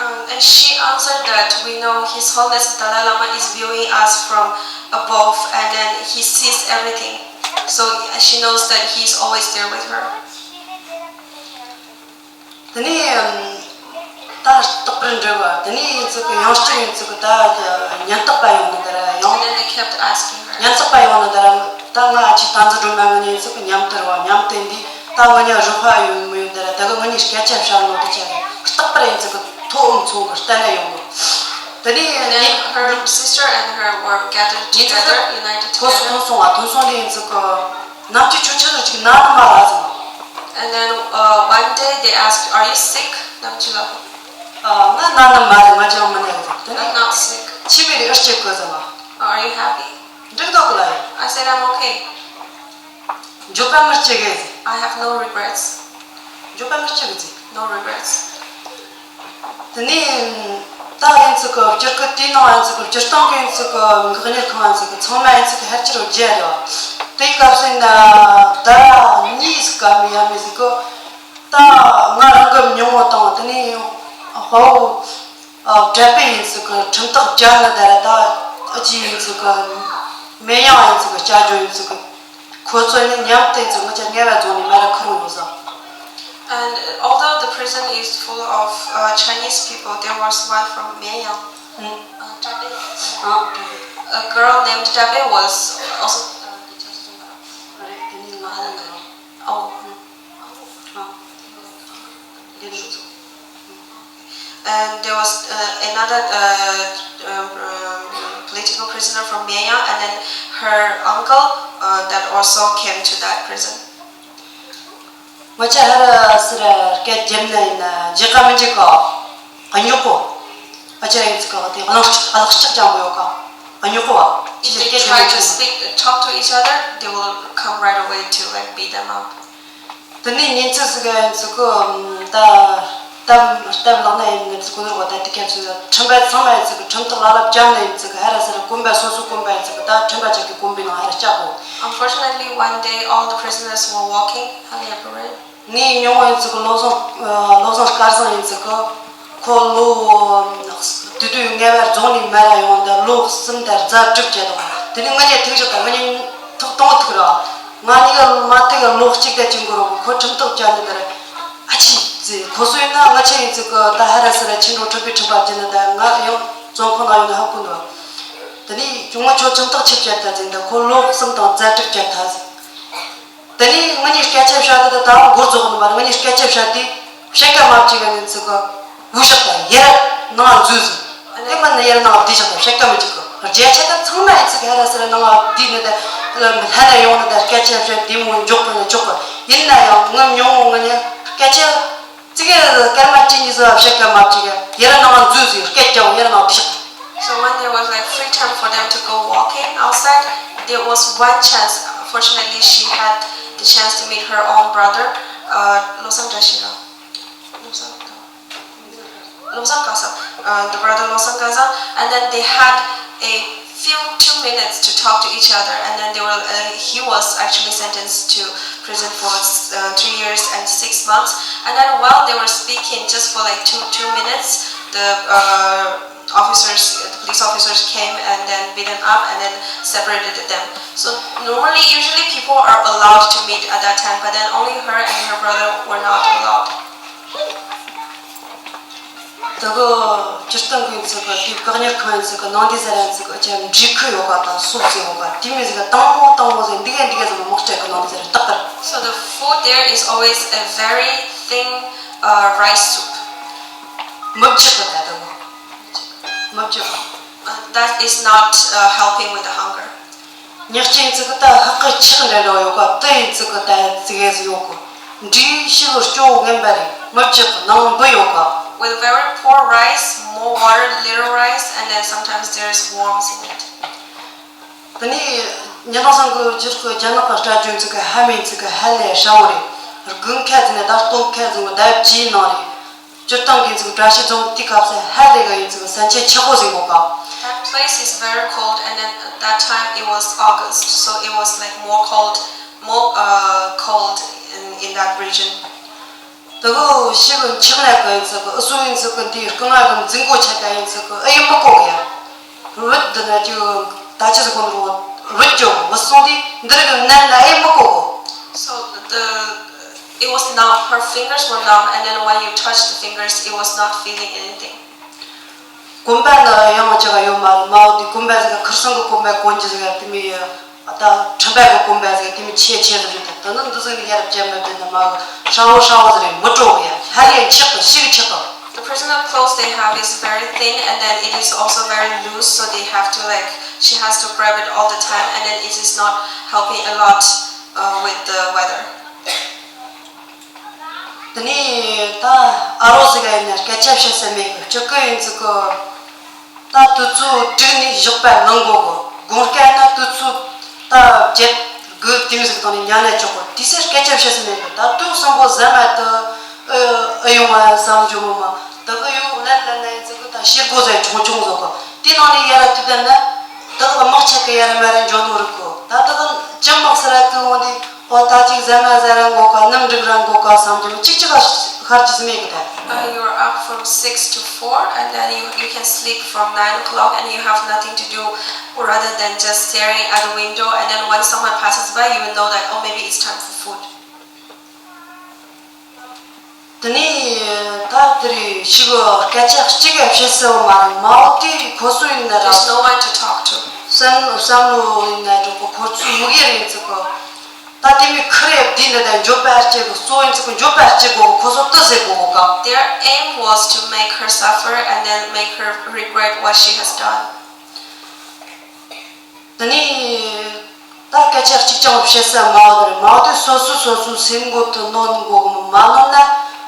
Um, and she answered that we know His Holiness Dalai Lama is viewing us from above and then he sees everything. So uh, she knows that he is always there with her. དེ་ནས་ད་རྟག་པར་འདྲི་བ་དེ་ནས་ཡིན་ཚིག་གི་ཡང་བསྐྱར་ཡིན་ཚིག་གི་ད་ཉམ་ཐག་པ་ཡོང་ནི་དེ་ར་ཡང་། And then they kept asking her. ཉམ་ཐག་པ་ཡོང་ནི་དེ་ར་ད་ང་ཨ་ཅེ་ད་འཛི་སྒྲོལ་མ་ངི་ཡིན་ཚིག་གི་མཉམ་དུ་ར་བ་མཉམ་དུ་འདི། ད་ང་གཉིས་རོགས་པ་ཡོང་མི་ཡོད་དེ་ར་ད་གི་ང་གཉིས་སྐད་ཆ་བཤད་ནོ་དེ་ཆ་རེད་རྟག་པར་ཡིན་ཚིག་གི་ཐོག་འོམ་ཚོང་གི་ལྟ་ན་ཡོང་གི། དེ་ནས་And then ཉིན her sister and her were gathered ཉིན་ཚིག་together, གི united ཐོན་སོང་ཐོན་together. སོང་ཨ་ཐོན་སོང་དེ་ཡིན་ཚིག་གི་ནམ་རྒྱུན་ཁྱོད་ཆི་ཟིག་ཅིག་ན་ནི་མ་ར་ཟིན། And then uh, one day they asked, are you sick? ནམ་ཆི་ལ། ཨ་ང་ན་ནི་མ་རེད་ང་ཅང་མི་ན་ཡོད་ཟིན། དེ་ནས I'm not sick. ཁྱི་མི་རེད་ཨེ་སྐྱེ་གི་ཟིན་ལ། Are you happy? འགྲིག་འདུག་གི་ལ་ཡིན། I said, I'm okay. འགྱོད་པ་མི་སྐྱེ་གི་ཟེར། I have no regrets. འགྱོད་པ་མི་སྐྱེ་གི་ཟེར། No regrets. དེ་ནས་ད་ཡིན་ཚིག་གི་སྤྱིར་གི་དེའི་ནང་ཡིན་ཚིག་གི་སྤྱིར་བཏང་གི་ཡིན་ཚིག་གི་འགག་གཉེར་ཁང་ཡིན་ཚིག་གི་ཚང་མ་ཡིན་ཚིག་གི་ཕལ་ཆེར་བརྒྱད་རེད་བ། དེའི་སྐབས་སུ་ཡིན་ན་ཟླ་བ་གཉིས་ཀ་མི་ཡ་མི་ཟིག་གི་ད་ང་རང་གི་མྱོང་བ་དང་དེ་ནས་དཔའ་བོ། ཨ། བཀྲ་པའི་ཡིན་ཚིག་གི་ཁྲིམས་ཐག་བཅད་ནི་ད་ར་ད་ཨ་ཅི་ཡིན་ཚིག་གི་མེ་ཡང་ཡིན་ཚིག་གི་བཅད་རྒྱུ་ཡིན་ཚིག་གི་ཁོ་ཚོ་ནི་མཉམ་དུ་ཡིན་ཚིག་ང་ཅག་ངལ་བ་རྫོང་ནས་མ་ར་ཁུར་ཡོང་ཟ། And although the prison is full of uh, Chinese people, there was one from Mianyang. ཨ། བཀྲ་པའི། ཨ། A girl named Tabe was also. ཨ་རེད་དེ་ནི་ང་ཧ་ལ་ང་རང་། Oh. ཨ། དེ་ནི། And there was uh, another uh, um, um, political prisoner from Mianyang, and then her uncle uh, that also came to that prison. ང་ཅག་ཧ་ར་སི་ར་སྐད་རྒྱབ་ན་ཡིན་ན་རྒྱག་ག་མི་འཇིག་ག་ཨ་ཉོག་གོ་ཨ་ཅག་ཡིན་ཚིག་ག་དེ་གླང་ལྕགས་ཀླག་ལྕགས་ཅང་པོ་ཡོད་ག་ཨ་ཉོག་གོ If they try to speak, talk to each other, they will come right away to like beat them up. དེ་ནས་ཉིན་ཚིག་ཟིག་ག་ཡིན་ཚིག་གི་ད་སྟབས་སྟབས་ལག་ན་ཡིན་ནི་ཚིག་གོ་ནོར་བ་ད་དེ་སྐབས་སུ་ཁྲིམས་པ་ཚང་མ་ཡིན་ཚིག་གི་ཁྲིམས་ཐག་ལ་ལ་བཅད་ན་ཡིན་ཚིག་གི་ཧ་ར་སི་ར་གོམ་པ་སོ་སོ་གོམ་པ་ཡིན་ཚིག་གི་ད་ཁྲིམས་པ་ཅག་གི་གོམ་པའི་ནང་ཧ་ར་བཅད་གོ Unfortunately, one day all the prisoners were walking. ཧ་ལས་པ་རེད། ངའི་མྱོང་བ་ཡིན་ཚིག་གི་བློ་བཟང་བློ་བཟང་སྐལ་བཟང་ཡིན་ཚིག་གི་ཁོ་ལོ་དུས་དུས་ངལ་བ་རྫོང་ནས་མ་ར་ཡོང་དུས་ལོ་གསུམ་དང་ཟླ་དྲུག་བྱས་དང་དེ་ནས་ང་གཉིས་ཐུག་བཞག་དང་ང་གཉིས་ཐུག་གཏོང་ཐུག་ར་ང་གཉིས་ཀ་མ་ཐུག་ལོ་གཅིག་དང་གཅིག་འགོར་རོགས་ཁོ་ཁྲིམས་ཐག་བཅད་ནི་དེར་ཨ་ཅི་ཟེར་ཁོ་སུ་ཡིན་ན་ང་ཆེ་ཡིན་ཚིག་གི་ད་ཧ་ར་སི་ར་ཆེ་འགྲོ་ཁྲིམས་པའི་ཁྲིམས་པ་བྱས་ནི་ད་ང་ཡང་བཙོན་ཁང་ནང་ཡོང་ནི་ཧ་གོ་འདུག་དེ་ནས་ང་ཁྱོད་ཁྲིམས་ཐག་ཆད་བཅད་ད་ཟེར་ད་ཁོ་ལོ་གསུམ་དང་ཟླ་དྲུག་བཅད་ད་ཟེར། དེ་ནས་ང་གཉིས་སྐད་ཆ་བཤད་དུས་ད་ལྟ་འགོར་རྫོགས་ནི་མ་རེད། ང་གཉིས་སྐད་ཆ་བཤད་དུས་ཕྱེད་ཀ་མ་བཅུག་ག་ནི་ཚིག་གི་བུ་ཞིག་དང་ཡར་ནང་འཛུལ་ཟིན། དེ་མིན་ནི་ཡར་ནང་བསྡད་ཞིག་དང་ཕྱེད་ཀ་མི་བཅུག་གི་རྒྱལ་ཆེ་དང་ཚང་མ་ཡིན་ཚིག་ཧ་ར་སི་ར་ནང་བསྡད་ནི་དེ་ལྷ་ན་ཡོང་ནི་དེ་སྐད་ཆ་བཤད་དེ་མོ་འཇོག་པ་ནི་ཆོག་གི་ཡིན་ན་ཡང་ངའི་མྱོང་བོ་ང་གཉིས་སྐད་ཆ། ཙི་གེ་སྐར་མ་གཅིག་གཉིས་སུ་ཕྱེད་ཀ་མ་བཅུག་ཡར་ནང་འཛུལ་ཟིན་སྐད་ཀྱང་ཡར་ནང་བསྡད་ཞིག So when there was like free time for them to go walking outside, there was one chance. Fortunately, she had the chance to meet her own brother, uh, Losang Jashira. Losang Losang Kasa, uh, the brother Losang Kasa, and then they had a few two minutes to talk to each other, and then they were uh, he was actually sentenced to prison for uh, three years and six months. And then while they were speaking, just for like two two minutes, the uh, officers, the police officers came and then beat them up and then separated them. So normally, usually people are allowed to meet at that time, but then only her and her brother were not allowed. དེ་གི་ སྤྱིར་བཏང་གི་ཚིག་གི་དེའི་བཀག་ཉར་ཁང་ཡིན་ཚིག་གི་ནང་དེ་ཟེར་ཡིན་ཚིག་གི་ཅན་འབྲི་ཁུ་ཡོད་པ་དང་སོ་སོ་ཡོད་པ་དེ་མོ་ཟིག་གི་དང་མོ་དང་མོ་ཟིག་འདི་ག་འདི་ག་ཟིག་མི་དམག་སྤྲད་གི་ནང་དེ་ཟེར་རྟག་པར། So the food there is always a very thin uh, rice soup. མི་བཅུག་གི་ད་དུ་མི་བཅུག་གི Uh, that is not uh, helping with the hunger. ཉག་ཅན་ཚིག་གི་ད་ཧག་གི་ཆག་འདྲ་འདྲ་ཡོད་ག་དེ་ཡིན་ཚིག་གི་ད་ཙི་གེ་ཟིག་ཡོད་གི་འབྲི་ཞིག་སྐྱོ་ངན་པ་རེད། མི་བཅུག་གི་ནང་འབུ་ཡོད་ག With very poor rice, more water, little rice, and then sometimes there's worms in it. དེ་ནས་ཉི་མ་སང་གི་རྒྱུར་གི་རྒྱ་ནག་གི་སྲ་བརྒྱུད་ཚིག་གི་ཧ་མིན་ཚིག་གི་ཧ་ལས་ཧྲ་བོ་རེད། དགུན་ཁ་ཟིག་ནས་ད་སྟོན་ཁ་ཟིག་གི་ཟླ་བཅུའི་ནང་རེད། སྤྱིར་བཏང་གི་ཚིག་བཀྲ་ཤིས་རྫོང་དེའི་སྐབས་སུ་ཧ་ལས་གི་ཡིན་ཚིག་གི་ས་ཆ་ཆགས་པོ་ཟིག་གོ་ག That place is very cold, and then at that time it was August, so it was like more cold, more uh, cold in, in that region. དེ་གི་ཞིག་འཁྱག་ནས་གི་ཡིན་ཚིག་གི་ཨུ་སུ་ཡིན་ཚིག་གི་འདིའི་རྐང་ལག་གི་འཛིང་གོ་ཆ་ད་ཡིན་ཚིག་གི་ཨེ་ཡིན་མི་གོ་གི་ཡ། བུད་འདི་ན་ཅིག་ད་ཅི་ཟིག་གོ་འདུག་བུད་འཇོག་མི་སོང་དུས་འདི་རིགས་ནན་ན་ཨེ་མི་གོ་གི So the it was numb. Her fingers were numb, and then when you touch the fingers, it was not feeling anything. གོམ་པ་ནི་ཡང་ཅི་ག་ཡོད་མ་རེད། མ་འོ་དེ་གོམ་པ་ཟིག་ག་ཁིར་སང་གི་གོམ་པ་གོན་རྒྱུ་ཟིག་ག་དེ་མི་ཡ། ད་ཁྲིམས་པ་གི་གོམ་པ་ཟིག་དེ་མི་ཆེ་ཆེ་ཟིག་རེད། ད་ནི་འདི་ཟིག་ནི་ཡར་བཅད་མི་བདེ་ན་མ་གི་ཧྲ་བོ་ཧྲ་བོ་ཟིག་རེད། མི་སྤྲོ་གི་ཡ། ཧ་ལས་འཁྱག་གི་ཤི་གི་འཁྱག་གི The personal clothes they have is very thin, and then it is also very loose, so they have to, like, she has to grab it all the time, and then it is not helping a lot uh, with the weather. དེ་ནས་ད་ཨ་རོགས་ཟིག་ག་ཡིན་ན་སྐད་ཆ་བཤད་ས་མེད་གི་སྤྱི་སྐུ་ཡིན་ཚིག་གི་ད་དུས་ཚོད་དྲུག་ནས་བཞག་པ་ལངས་དགོས་གི་དགོང་སྐད་ན་དུས་ཚོད་ད་བརྒྱད་དགུ་དེ་མོ་ཟིག་བཏང་ནས་ཉལ་ན་ཆོག་གི་དེ་སེ་སྐད་ཆ་བཤད་ས་མེད་གི་ད་དུས་སང་པོ་ཟ་མ་དུ་ཨེ་ཡོང་བ་བསམ་རྒྱུ་མོ་མ་ད་གི་ཡོང་ལན་ལན་ན་ཡིན་ཚིག་གི་ད་ཤེལ་སྒོ་ཟེར་ཆུང་ཆུང་བཟོ་གི་དེ་ནང་ནས་ཡར་ཐུབ་བསྡད་ན་ད་གི་དམག་ཆ་གི་ཡར་མར་འཇོག་ནོ་རིག་གི་ད་ད་གི་ཅི་དམག་ཟེར་ར་དུ་འོང་དེ། ཨོ་ད་ཅིག་ཟ་མ་ཟ་ར་འགོ་ག་སྣུམ་འགྲིག་ར་འགོ་ག་བསམ་རྒྱུ་ཅིག་ཅིག་ག་ཤར་གྱི་ཟིན་མེད་གི་ད། Uh, you are up from six to four, and then you, you can sleep from nine o'clock, and you have nothing to do rather than just staring at the window, and then when someone passes by, you will know that, oh, maybe it's time for food. དེ་ནས་ད་དེ་རེད་ཤི་གི་སྐད་ཆ་གཅིག་ག་བཤད་སྲིད་བ་མ་རེད། མ་འོ་དེ་ཁོ་སུ་ཡིན་ན་ར། There's no one to talk to. བསམ་བསམ་བློ་ཡིན་ན་འགྲོ་གི་ཁོ་ཚོའི་དམིགས་ཡུལ་ཡིན་ཚིག་གི་ད་དེ་མི་ཁུར་ཡབ་དེ་འདི་ད་འགྱོད་པ་སྐྱེ་གི་གཙོ་ཡིན་ཚིག་གི་འགྱོད་པ་སྐྱེ་གོ་གི་ཁོ་ཚོ་དུ་ཟེར་གོ་གི་ག Their aim was to make her suffer and then make her regret what she has done. དེ་ནས་ད་སྐད་ཆ་གཅིག་ཀྱང་བཤད་ས་མ་འོ་དེ་རེད། མ་འོ་དེ་སོ་སོ་སོ་སོའི་སེམས་མགོ་དུ་གནོན་གོ་གི་མ་གནོན་ན་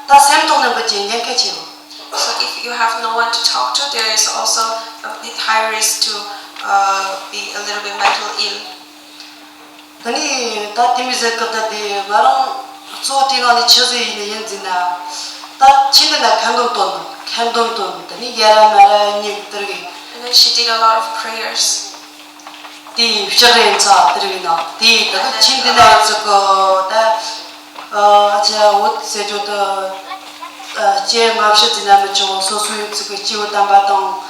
ད་སེམས་ཐོག་ནས་འབུད་ཀྱི་ཉེན་ཁ་ཆེ་གི So if you have no one to talk to, there is also a high risk to uh, be a little bit mental ill. དེ་ནས་ད་དེ་མི་ཟེར་གི་ད་དེ་ང་རང་གཙོ་བོ་དེ་ནང་ནས་ཆི་ཟིག་ཡིན་ཡིན་ཟིན་ན། ད་ཁྱིམ་དེ་ན་ཁ་འདོན་བཏོན་ཁ་འདོན་བཏོན་དེ་ནས་ཡ་ར་མ་ར་གཉིད་དེར་གི And then she did a lot of prayers. དེ་ཕྱག་རེ་ཚ་དེར་གི་ན་དེ་ད་གི་ཁྱིམ་དེ་ན་ཡིན་ཚུལ་གི་ད་ཨ་ཅེ་འོད་ཟེར་རྒྱུ་ད་ཨ་སྐྱེ་ལྔ་བཞི་ཟིན་ན་མི་ཆོག་སོ་སོའི་ཚུལ་གི་སྐྱེས་བུ་དམ་པ་དང་།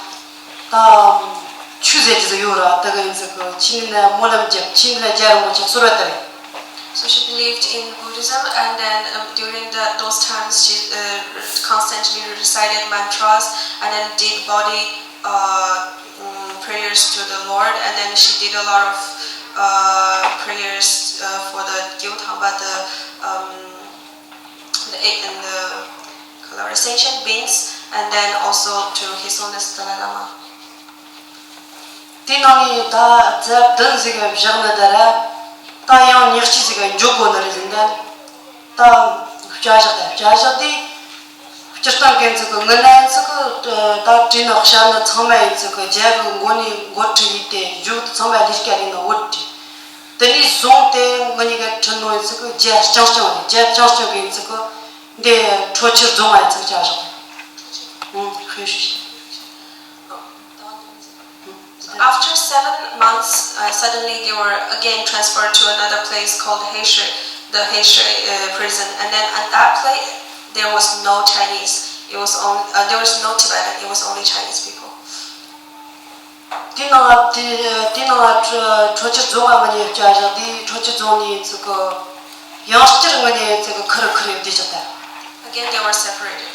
ད་ཆོས་ཟེར་གྱི་ཟིག་ཡོད་ར་ད་ག་ཡིན་ཟིག་གི་ཕྱི་ནས་ན་སྨོན་ལམ་རྒྱབ་ཕྱི་ནས་ན་རྒྱ་རིན་པོ་ཆེ་གསོལ་བ་བཏབ། So she believed in Buddhism, and then um, during the, those times, she uh, constantly recited mantras and then did body uh, mm, prayers to the Lord, and then she did a lot of uh, prayers uh, for the Gyuthamba, the um, the eight and the color sentient beings, and then also to His Holiness Dalai Lama. དེ་ནང་ནས་ད་རྫ་བདུན་ཟིག་ག་བཞག་ནི་ད་ར་ད་ཡང་ཉག་གཅིག་ཟིག་ག་འཇོག་དགོས་ནི་རེད་ཟིན་ད་ད་བཅའ་བཞག་ད་བཅའ་བཞག་དེ་སྤྱིར་བཏང་གི་ཚིག་གི་ངི་ན་ཡིན་ཚིག་གི་ད་བྲིས་ནི་བཤད་ནི་ཚང་མ་ཡིན་ཚིག་གི་རྒྱ་གི་མགོ་ནས་མགོ་ཁྲི་ཡིས་ཏེ་མཇུག་ཏུ་ཚང་མ་ལས་ཀ་ལས་ནི་འོད་བྲིས། དེ་ནས་བཟུང་སྟེ་ང་གཉིས་ཀ་ཁྲིད་ནོ་ཡིན་ཚིག་གི་རྒྱ་རྐྱང་རྐྱང་རེད། རྒྱ་རྐྱང་རྐྱང་གི་ཡིན་ཚིག་གི་འདི་ཁྲོ་ཆུ་རྫོང་བ་ཡིན་ཚིག་ཅག་བཞག་ཨང་ཁོས་ཞུ་ཞིག After seven months, uh, suddenly they were again transferred to another place called Heishui, the Heishui uh, prison. And then at that place, there was no Chinese. It was only uh, there was no Tibetan. It was only Chinese people. དེའི་ནང་ལ་དེ་དེའི་ནང་ལ་ཁྲོ་ཆུ་རྫོང་བ་ང་གཉིས་བཅར་བཞག་དེའི་ཁྲོ་ཆུ་རྫོང་ནས་ཚིག་གི་ཡང་བསྐྱར་ང་གཉིས་ཚིག་གི་ཁུར་ཁུར་བསྡད་བཞག་ད། Again, they were separated.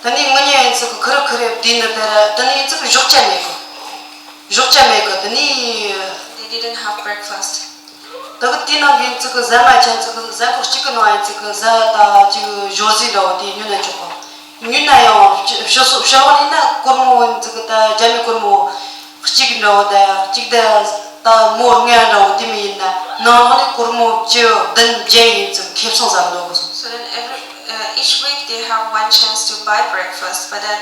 དེ་ནས་ངུ་ཉེ་ཡིན་ཚིག་གི་ཁུ་རུ་ཁུ་རེ་བསྡུས་ནི་དེ་ར། དེ་ནས་ཡིན་ཚིག་གི་ཞོགས་ཇ་མེད་གི། ཞོགས་ཇ་མེད་གི། དེ་ནས། They didn't have breakfast. ད་གི་དེའི་ནང་གི་ཡིན་ཚིག་གི་ཟ་མ་ཆ་ཚིག་གི་ཟ་ཁོག་གཅིག་གི་ནང་ཡིན་ཚིག་གི་ཟ་ད་ཅིག་ཞོར་ཟས་འདྲ་བོ་དེ་ཉོས་ན་ཆོག་གི། ཉོས་ན་ཡང་ཕྱི་ཕྱི་སོ་ཕྱི་ལོགས་ནས་ན་སྒོར་མོ་ཡིན་ཚིག་གི་ད་རྒྱ་མི་སྒོར་མོ་གཅིག་འདྲ་བོ་ད་གཅིག་ད་ད་མོ་ལྔ་འདྲ་བོ་དེ་མི་ཡིན་ན་ནང་ལོགས་ནས་སྒོར་མོ་བཅུ་བདུན་བརྒྱད་ཡིན་ཚིག་ཁེ་བཟང་ཟ་གི་འདུག་གི། So then every, uh, each week they have one chance to buy breakfast, but then,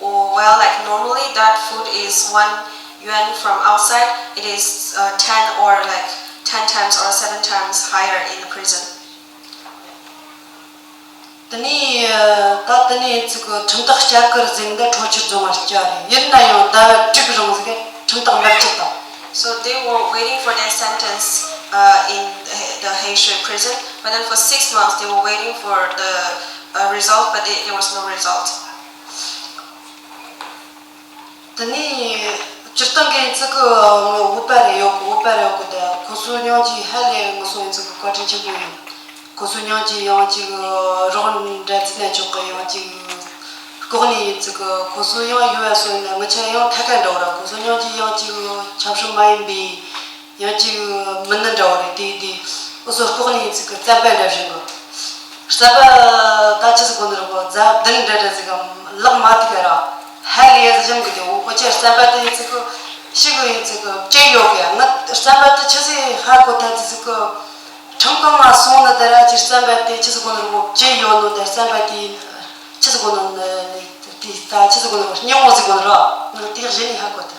oh, well, like, normally that food is one yuan from outside, it is, uh, ten or, like, ten times or seven times higher in the prison. དེ་ནས་ད་དེ་ནས་ཚིག་གི་ཁྲིམས་ཐག་བཅད་ཀི་རེད་ཟེར་འདི་ཁྲོ་ཆུ་རྫོང་བར་བཅར་རེད། ཡིན་ན་ཡང་ཟླ་བ་དྲུག་རིང་ཟིག་ཁྲིམས་ཐག་མི་བཅད་དང་། So they were waiting for their sentence, uh, in the Heishui prison, but then for six months they were waiting for the, uh, result, but they, there was no result. དེ་ནས་སྤྱིར་བཏང་གི་ཚིག་གི་བོད་པ་རེ་ཡོད་གི། བོད་པ་རེ་ཡོད་གི་དེ་ཁོ་ཚོའི་སྙིང་རྗེ་ཧ་ལས་ངུ་སོང་ཡིན་ཚིག་གི་བཀའ་དྲིན་ཆེན་པོ་ཡིན། ཁོ་ཚོའི་སྙིང་རྗེ་ཡང་ཅིག་རོགས་འདྲ་བརྩིས་ན་ཆོག་གི། ཡང་ཅིག་ལྐོག་ནས་ཡིན་ཚིག་གི་ཁོ་ཚོ་ཡང་ཡོད་པ་སོང་ཡིན་ན་ངུ་ཆ་ཡང་ཁ་ཁ་འདྲ་བོ་ར། ཁོ་ཚོའི་སྙིང་རྗེ་ཡང་ཅིག་ཆབ་སྲིད་མ་ཡིན་པའི། ཡང་ཅིག་མི་ནི་འདྲ་བོ་རེད། དེ་དེ་འུ་ཚོ་ལྐོག་ནས་ཡིན་ཚིག་གི་རྩམ་པ་འདྲ་བཞིན་གི། རྩམ་པ་ད་ཆི་ཟིག་གོ་ནི་རེད་གོ། རྫ་བདུན་འདྲ་འདྲ་ཟིག་གམ་ལག་མ་ཐུག་ག་ར། ཧ་ལས་ཡ་ཟི་ཞིམ་གི་དེ་འུ་ཅག་རྩམ་པ་དེ་ཡིན་ཚིག་གི་ཤི་གི་ཡིན་ཚིག་གི་བཅད་ཡོད་གི། ང་རྩམ་པ་དེ་ཆི་ཟིག་ཧ་གོ་ཐལ་ཚིག་གི། ཁྲིམས་ཁང་ང་སོང་ནི་དེ་ར་ཅིག་རྩམ་པ་དེ་ཆི་ཟིག་གོ་ནི་རེད་གོ། བཅད་ཡོད་ནོ་དེ་རྩམ་པ་དེ་ཆི་ཟིག་གོ་ནི་དེ་ད་ཆི་ཟིག་གོ་ནི་རེད་གོ། སྙིང་བོ་ཟིག་གོ་ནི་རེད། ང་དེ་གཞི་ནས་ཧ་གོ་ཐལ།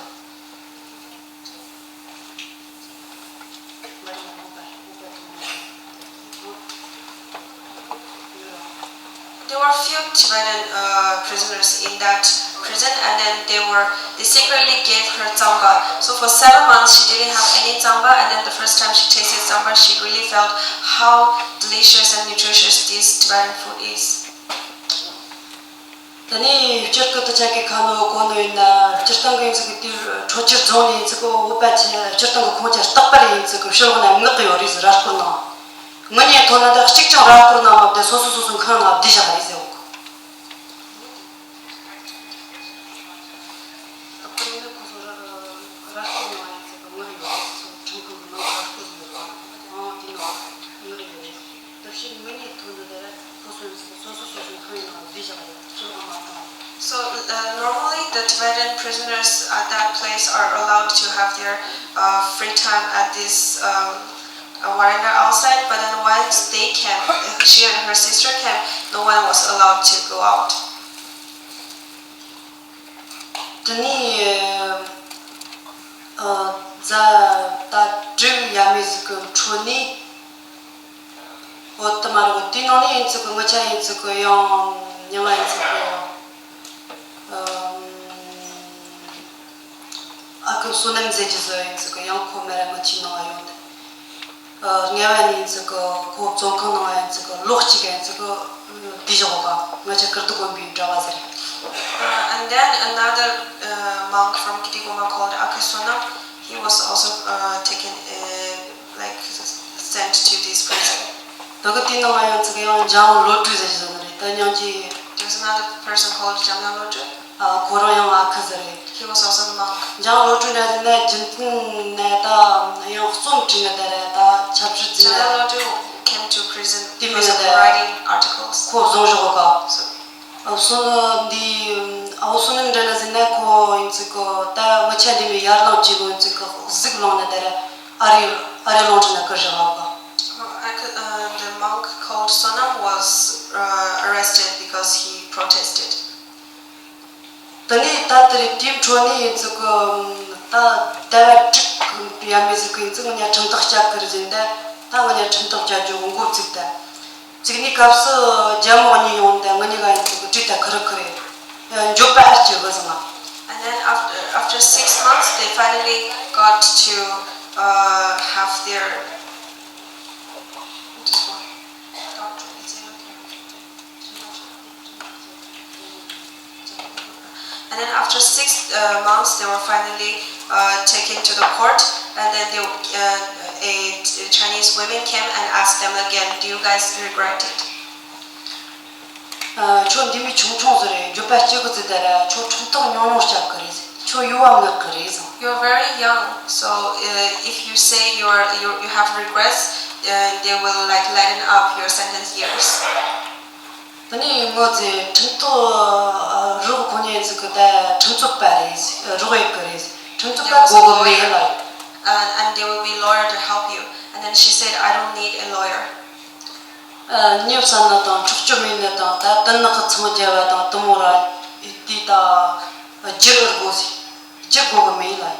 There were few Tibetan, uh, prisoners in that prison, and then they were, they secretly gave her tsangba. So for seven months, she didn't have any tsangba, and then the first time she tasted tsangba, she really felt how delicious and nutritious this Tibetan food is. དེ་ནས་སྤྱིར་སྐུ་དུ་ཆ་གི་ཁ་ནོ་གོ་ནོ་ཡིན་ན་སྤྱིར་བཏང་གི་ཡིན་ཚིག་གི་དུས་ཁྲོ་ཆུ་རྫོང་ནས་ཡིན་ཚིག་གི་བོད་པ་ཆེ་སྤྱིར་བཏང་གི་ཁོང་ཆ་རྟག་པར་ཡིན་ཚིག་གི་ཕྱི་ལོགས་ན་མངགས་གི་ཡོད་རེད་ཟེར། ར་སྐོར་ནང་ངུ་ཉེ་ཐོན་ན་ད་གཅིག་ཀྱང་ར་སྐོར་ནང་མ་བསྡད། སོ་སོ་སོ་སོ་ཁང་ནང་བསྡད་བཞག་རེད་ཟེར་འོ། ཁོ་ཚོ་ར་སྐོར་ནང་ཡིན་ཚིག་གི་ངུ་རེ་ཡོད་རེད་ཟེར། ཁྲིམས་ཁང་གི་ནང་ར་སྐོར་ཡོད་རེད། ཨང་དེ་ནང་ངུ་རེ་ཡོད་རེད། So, uh, normally the Tibetan prisoners at that place are allowed to have their, uh, free time at this, um, uh, veranda outside, but then once they came, uh, she and her sister came, no one was allowed to go out. དེ་ནས་ཨ་ཛ་ད་དྲུག་ཡ་མེད་ཟིག་གི་འཕྲོ་ནས། འོ་དེ་མ་རེད། དེའི་ནང་ནས་ཡིན་ཚིག་གི་ངུ་ཆ་ཡིན་ཚིག་གི་ཡང་མྱིང་ང་ཡིན་ཚིག་གི་ཨ་ཁུ་བསོད་ནམས་ཟེར་གྱི་བཟོ་ཡིན་ཚིག་གི། ཡང་ཁོ་མེ་ར་མི་ཆེ་ནང་ཡོང་དེ། ཨ་ལྔ་བ་ནས་ཡིན་ཚིག་གི་ཁོ་བཙོན་ཁང་ནང་ཡིན་ཚིག་གི་ལོ་གཅིག་ཡིན་ཚིག་གི་བསྡད་བཞག་ག། ངུ་ཆ་ཀིརྟི་དགོན་པའི་གྲྭ་བ་ཟེར། Uh, and then another, uh, monk from Kitti Goma called Akhe Sonam, he was also, uh, taken, uh, like, sent to this prison. ད་གི་དེའི་ནང་ང་ཡང་ཚིག་ཡང་འཇམ་དབྱངས་བློ་གྲོས་ཟེར་གྱི་ཟེར་ནི་རེད། ད་སྙིང་རྗེ། There's another person called Jamna Lodro. ཨ་ཁོ་རང་ཡང་ཨ་ཁུ་ཟེར་རེད། He was also the monk. འཇམ་དབྱངས་བློ་གྲོས་འདྲ་ཟེར་ན་རྒྱུན་གཏན་ནས་ད་ཡང་རྩོམ་བྲིས་ནི་དེ་རེད། ད་ཆབ་སྲིད་ཟེར་ན། Jamna Lodro came to prison because of writing articles. ཁོ་བཟུང་བཞག་ག། So, ཨ་བསོད་འདི་ཨ་བསོད་ནམས་འདྲ་ན་ཟེར་ན་ཁོ་ཡིན་ཚིག་གི་ད་ངུ་ཆ་འདི་མོ་ཡར་ལངས་བྱེད་དགོས་ཚིག་གི་གཟིགས་ལངས་ནི་དེ་ར་ཨ་རི་ཨ་རི་རླུང་འཕྲིན་ན་བསྐུར་བཞག་ག། Uh, the monk called Sonam was, uh, arrested because he protested. དེ་ནས་ད་དེ་རེད། དེའི་འཕྲོ་ནས་ཡིན་ཚིག་གི་ད་ཟླ་བ་དྲུག་ཡ་མེད་ཟིག་གི་ཡིན་ཚིག་ངུ་ཉ་ཁྲིམས་ཐག་བཅད་ཀི་རེད་ཟེར། ད་ད་ངུ་ཉ་ཁྲིམས་ཐག་བཅད་རྒྱུ་འགོ་བཙུགས་ད། བཙུགས་ནས་སྐབས་སུ་རྒྱ་མོ་གཉིས་ཡོང་ད་ངུ་ཉི་ག་ཡིན་ཚིག་གི་བྲིས་ད་ཁུ་རུ་ཁུ་རེ་འགྱོད་པ་ཨར་གྱི་བུ་ཟིག་ང་། And then after, after six months, they finally got to, uh, have their, just one. And then after six, uh, months, they were finally, uh, taken to the court. And then they, uh, a, a Chinese women came and asked them again, "Do you guys regret it?" ཁྱོད་འདི་མི་ཆུང་ཆུང་ཟིག་རེད། འགྱོད་པ་སྐྱེ་གི་ཟིག་དེ་ར་ཁྱོད་ཁྲིམས་ཐག་ཉུང་ཉུང་བཅད་གི་རེད། ཁྱོད་ཡུ་བ་མངགས་གི་རེད་ཟེར། You're very young, so uh, if you say you're you you have regrets, uh, they will like lighten up your sentence years. དེ་ནས་ངོ་ཚེ་ཁྲིམས་ཐག་རོགས་ཁོ་ཉེ་ཟིག་གི་ད་ཁྲིམས་རྩོད་པ་རེད། རོགས་ཡེད་གི་རེད། ཁྲིམས་རྩོད་པ་དགོས་གི་མེད་ལ། Uh, and there will be lawyer to help you. And then she said, I don't need a lawyer. ཉེ་བསམ་ན་དང་འཕྲོག་རྒྱུ་མེད་ན་དང་ད་དུ་ནག་གི་ཚང་རྒྱ་བ་དང་དུ་མོ་ར་དེ་ད་རྒྱུ་རུ་དགོས་ཟིག་རྒྱུ་དགོས་གི་མེད་ལ།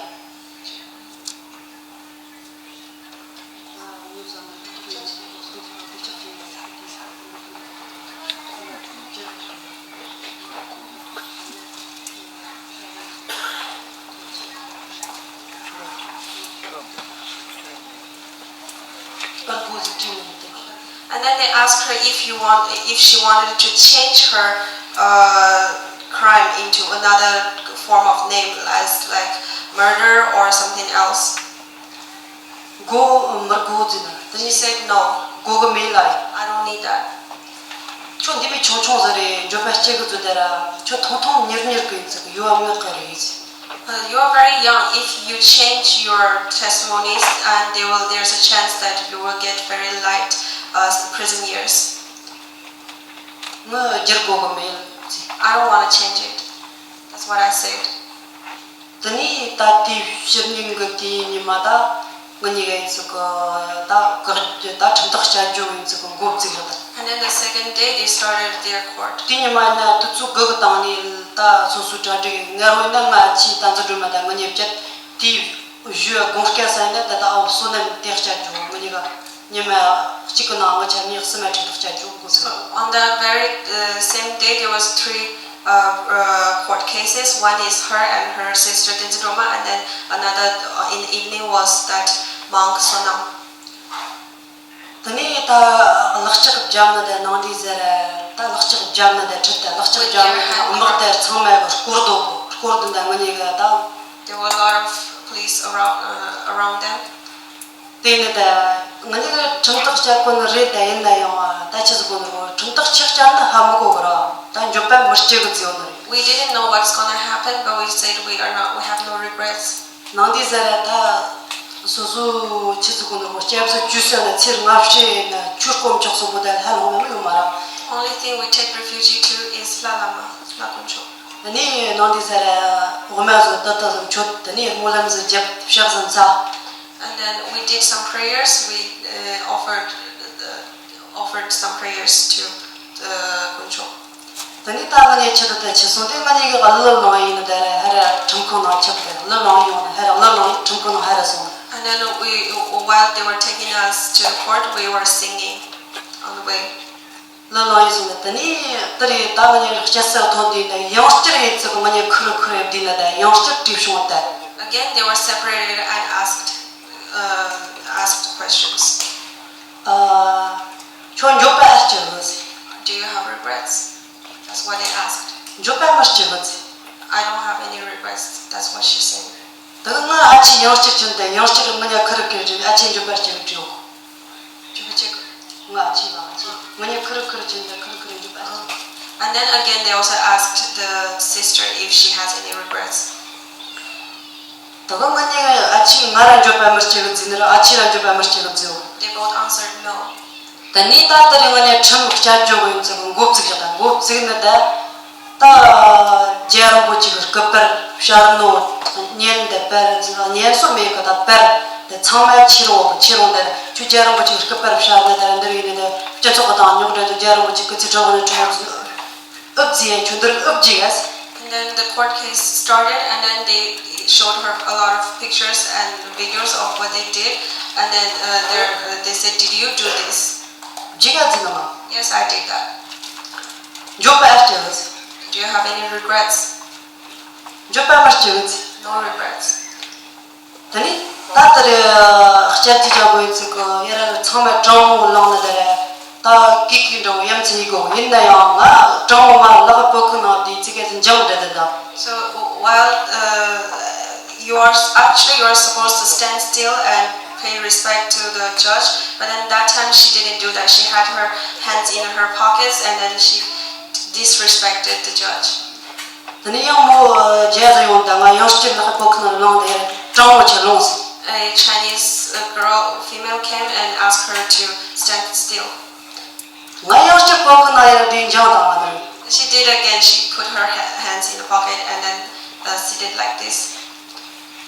And then they asked her if you want, if she wanted to change her uh, crime into another form of name, as like murder or something else. དགོས་མི་དགོས་ཟེར་ན། She said no. དགོས་གི་མེད་ལ། I don't need that. ཁྱོད་འདི་མི་ཆུང་ཆུང་ཟིག་རེད། འགྱོད་པ་སྐྱེ་གི་ཟིག་དེ་ར་ཁྱོད་ཐུང་ཐུང་ཉེར་ཉེར་གི་ཡིན་ཟིག་ཡུ་བ་མངགས་གི་རེད། Uh, you are very young. If you change your testimonies, and they will, there's a chance that you will get very light uh, prison years. ངས་བསྒྱུར་དགོས་གི་མེད་ཟེར། I don't want to change it. That's what I said. དེ་ནས་ད་དེའི་ཕྱི་ཉིན་གི་དེའི་ཉི་མ་ད་ང་གཉིས་ཀ་ཡིན་ཟིག་གི་ད་དགག་རྒྱུ་ད་ཁྲིམས་ཐག་བཅད་རྒྱུ་ཡིན་ཟིག་གི་འགོ་བཙུགས་རེད། And then the second day they started their court. དེའི་ཉི་མ་ན་དུས་ཚོད་དགུ་གི་སྟེང་ནས་ད་སོ་སོའི་གྲ་སྒྲིག་ངར་བོ་ན་ང་ཆེས་ད་འཛིན་གྲོལ་མ་ད་ང་གཉིས་བཅད་དེའི་གཞུག་དགོངས་སྐལ་ས་ཡིན་ན་ད་ད་ཨོ་བསོད་ནམས་དེ་བཅད་རྒྱུ་ང་གཉིས་ཀ་ཉི་མ་གཅིག་གི་ནང་ང་ཆ་ངས་གསུམ་མ་ཁྲིམས་ཐག་བཅད་རྒྱུ་དགོས་ཟེར། So on that very uh, same day, there was three uh, uh, court cases. One is her and her sister Tenzin Roma, and then another uh, in the evening was that monk Sonam. དེ་ནས་ད་ལག་ལྕགས་བརྒྱབ་ནི་དེ་ནང་འདྲི་ཟེར། ད་ལག་ལྕགས་བརྒྱབ་ནི་དེ་ཁྲིད་དེ་ལག་ལྕགས་བརྒྱབ་ནི་དེ་དམག་དེ་ཚང་མ་སྐོར་དོ་སྐོར་དུ་འདི་ང་གཉིས་ཀ་ད། There were a lot of police around uh, around them. དེ་ནི་ད་ང་གཉིས་ཀ་ཁྲིམས་ཐག་བཅད་དགོས་ནི་རེད། ད་ཡིན་ན་ཡང་ད་ཆི་ཟིག་དགོས་ནི་རེད། ཁྲིམས་ཐག་ཆི་བཅད་ན་ཧ་མི་གོ་གི་ར། ད་འགྱོད་པ་མི་སྐྱེ་གི་ཟེར་ནི་རེད། We didn't know what's gonna happen, but we said we are not, we have no regrets. ནང་འདི་ཟེར་ད་སོ་སོ་ཆི་ཟིག་དགོས་ནི་རེད། སྐྱབས་སུ་བཅུག་ས་ན་ཚེ་སྔ་ཕྱི་ཡིན་ན་ཆོས་དཀོན་མཆོག་གསུམ་པོ་ད་ལྷ་ལྷུང་མ་ཡོང་མ་ར། Only thing we take refuge to is ལྷ་བླ་མ་ལྷ་དཀོན་མཆོག་ནི་ནང་འདི་ཟེར་འོ་མ་བཟོ་ད་ད་ཟིག་མཆོད། དེ་ནས་སྨོན་ལམ་ཟིག་བརྒྱབ། ཕྱག་ཟིག་འཚལ། And then we did some prayers. We uh, offered uh, offered some prayers to uh, དཀོན་མཆོག་དེ་ནས་ད་ང་གཉིས་ཆི་ད་ད་ཆི་སོང་དེ་ང་གཉིས་ཀྱི་གླུ་བླངས་ཡིན་ནི་དེ་ར་ཧ་ར་ཁྲིམས་ཁང་ནང་ཆི་ད་གླུ་བླངས་ཡོང་ནི་ཧ་ར་གླུ་བླངས་ཁྲིམས་ཁང་ནང་ཧ་ར་སོང་། And then we, while they were taking us to the court, we were singing on the way. གླུ་བླངས་ཡིན་སོང་ནི་དེ་ནས་དེ་རེད། ད་ང་གཉིས་སྐྱ་སེར་ཐོན་དུས་ད་ཡང་བསྐྱར་ཡིན་ཚེ་ང་གཉིས་ཁུ་རུ་ཁུ་རུ་བསྡད་ནི་ད་ཡང་བསྐྱར་བྲིས་བྱུང་ད། Again, they were separated and asked uh, asked questions. ཨ། ཁྱོད་འགྱོད་པ་ཨེ་སྐྱེ་གི་ཟེར། Do you have regrets? That's what they asked. འགྱོད་པ་མི་སྐྱེ་གི་ཟེར། I don't have any regrets. That's what she said. ད་གི་ང་ཨ་ཆེ་ཡང་བསྐྱར་ཕྱིན་ཏེ་ཡང་བསྐྱར་ང་གཉིས་ཁུ་རུ་ཁུ་རུ་ཨ་ཆེ་འགྱོད་པ་སྐྱེ་གི་བྲིས། འགྱོད་པ་སྐྱེ་གི། ང་ཨ་ཆེ་ལ་ཨ་ཆེ་ང་གཉིས་ཁུ་རུ་ཁུ་རུ་ཕྱིན་ཏེ་ཁུ་རུ་ཁུ་རུ་འགྱོད་པ་སྐྱེ་གི། And then again, they also asked the sister if she has any regrets. ད་ག་ང་གཉིས་ཨ་ཆེ་ང་ར་འགྱོད་པ་མི་སྐྱེ་གི་ཟེར་ནི་ར་ཨ་ཆེ་ར་འགྱོད་པ་མི་སྐྱེ་གི་ཟེར། They both answered no. ད་ནི་ད་ལྟ་རེ་ང་གཉིས་ཁྲིམས་བཅད་འཇོག་གི་ཡིན་ཚེ་གི་འགོ་བཙུགས་ཡག་ད་འགོ་བཙུགས་ནི་ད་ད་རྒྱལ་རིན་པོ་ཆེ་གི་སྐུ་པར་ཕྱག་ནོར་བརྙན་དེ་པར་བརྙན་སོགས་མེད་གི་ད་པར་དེ་ཚང་མ་ཁྱེར་འོང་ཁྱེར་འོང་དེ་ཁྱོད་རྒྱལ་རིན་པོ་ཆེ་གི་སྐུ་པར་ཕྱག་ནི་ད་ར་འདིར་ཡིན་ནི་ད་སྤྱི་ཚོགས་གི་དང་རྙོག་དྲ་དུ་རྒྱལ་རིན་པོ་ཆེ་སྐུ་ཚེ་ཁྲི་དབང་ནི་ཁྲི་དབང་ཨུབ་ཟིག་ཡ་ཁྱོད་འདིར་ཨུབ་ཅིག་ཡ། And then the court case started, and then they showed her a lot of pictures and videos of what they did, and then uh, they're- uh, they said, "Did you do this?" ཇི་ག་ཟིན་ན་མ། Yes, I did that. འགྱོད་པ་ཨེ་སྐྱེ་གི། Do you have any regrets? འགྱོད་པ་མི་སྐྱེ་གི། No regrets. ད་ནི་ད་ལྟ་རེ་སྐྱབས་རྗེ་རྒྱལ་པོ་ཡིན་ཚུལ་གི་ཡ་ར་ཚང་མ་དྲང་མོ་ལངས་ནི་ད་རེ་ད་ཀི་ཀི་འདྲ་བོ་ཡ་མཚན་ཡིན་གོ། ཡིན་ན་ཡང་ང་དྲང་མོ་མ་ལག་པོ་ཁུ་ནང་དེ་ཚིག་ག་ཚིག་འཇང་འདྲ་དེ་ད། So while uh, you are actually you are supposed to stand still and pay respect to the judge, but then that time she didn't do that. She had her hands in her pockets and then she disrespected the judge. དེ་ནས་ཡང་མོ་རྒྱ་ཟིག་ཡོང་དང་ང་ཡང་སྤྱིར་ལག་པོ་ཁང་ལ་ལངས་ཏེ་དྲང་མོ་ཆེ་ལོངས་ཟིན། A Chinese uh, girl, female came and asked her to stand still. ང་ཡང་སྤྱིར་པོ་ཁང་ན་ཡར་དེ་འཇང་དང་ང་ནི། She did again. She put her ha- hands in the pocket and then uh, seated like this.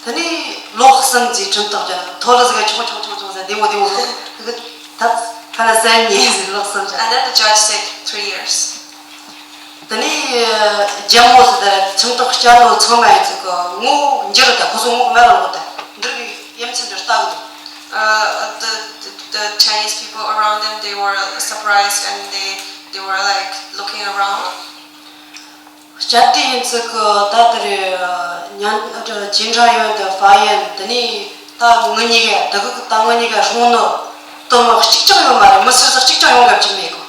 དེ་ནས་ལོ་གསུམ་ཙམ་ཁྲིམས་ཐག་བཅད། ཐོ་ལོ་ཟིག་ཆུང་ཆུང་ཆུང་ཆུང་ཟེར་བདེ་མོ་བདེ་མོ་ཟེར། ད་ཁ་ན་སེམས་ཉེས་ཟིག་ལོ་གསུམ་བཅད། And then the judge said three years. དེ་ནས་རྒྱལ་མོ་ཟེར་ད་ཁྲིམས་ཐག་བཅད་ནོ་ཚང་མ་ཡིན་ཚིག་གི་ངོ་འགྱུར་ད་ཁོ་ཚོ་ངོ་མ་རང་གི་ད་འདིར་གི་ཡ་མཚན་འདིར་ལྟ་གི་འདུག Uh, the, the, the Chinese people around them, they were surprised and they, they were like looking around. བཅད་དེ་ཡིན་ཚིག་གི་ད་དེ་རེད། ཉན་ཅིན་ཁྲང་ཡོན་དང་ཧྥ་ཡན་དེ་ནས་ད་ངུ་གཉིས་ཀ་དེ་གི་ད་ངུ་གཉིས་ཀ་སྲུང་ནོ་དོ་མ་གཅིག་ཀྱང་ཡོད་མ་རེད། མི་སུ་ཟིག་གཅིག་ཀྱང་ཡོང་གི་བཅུག་མེད་གི།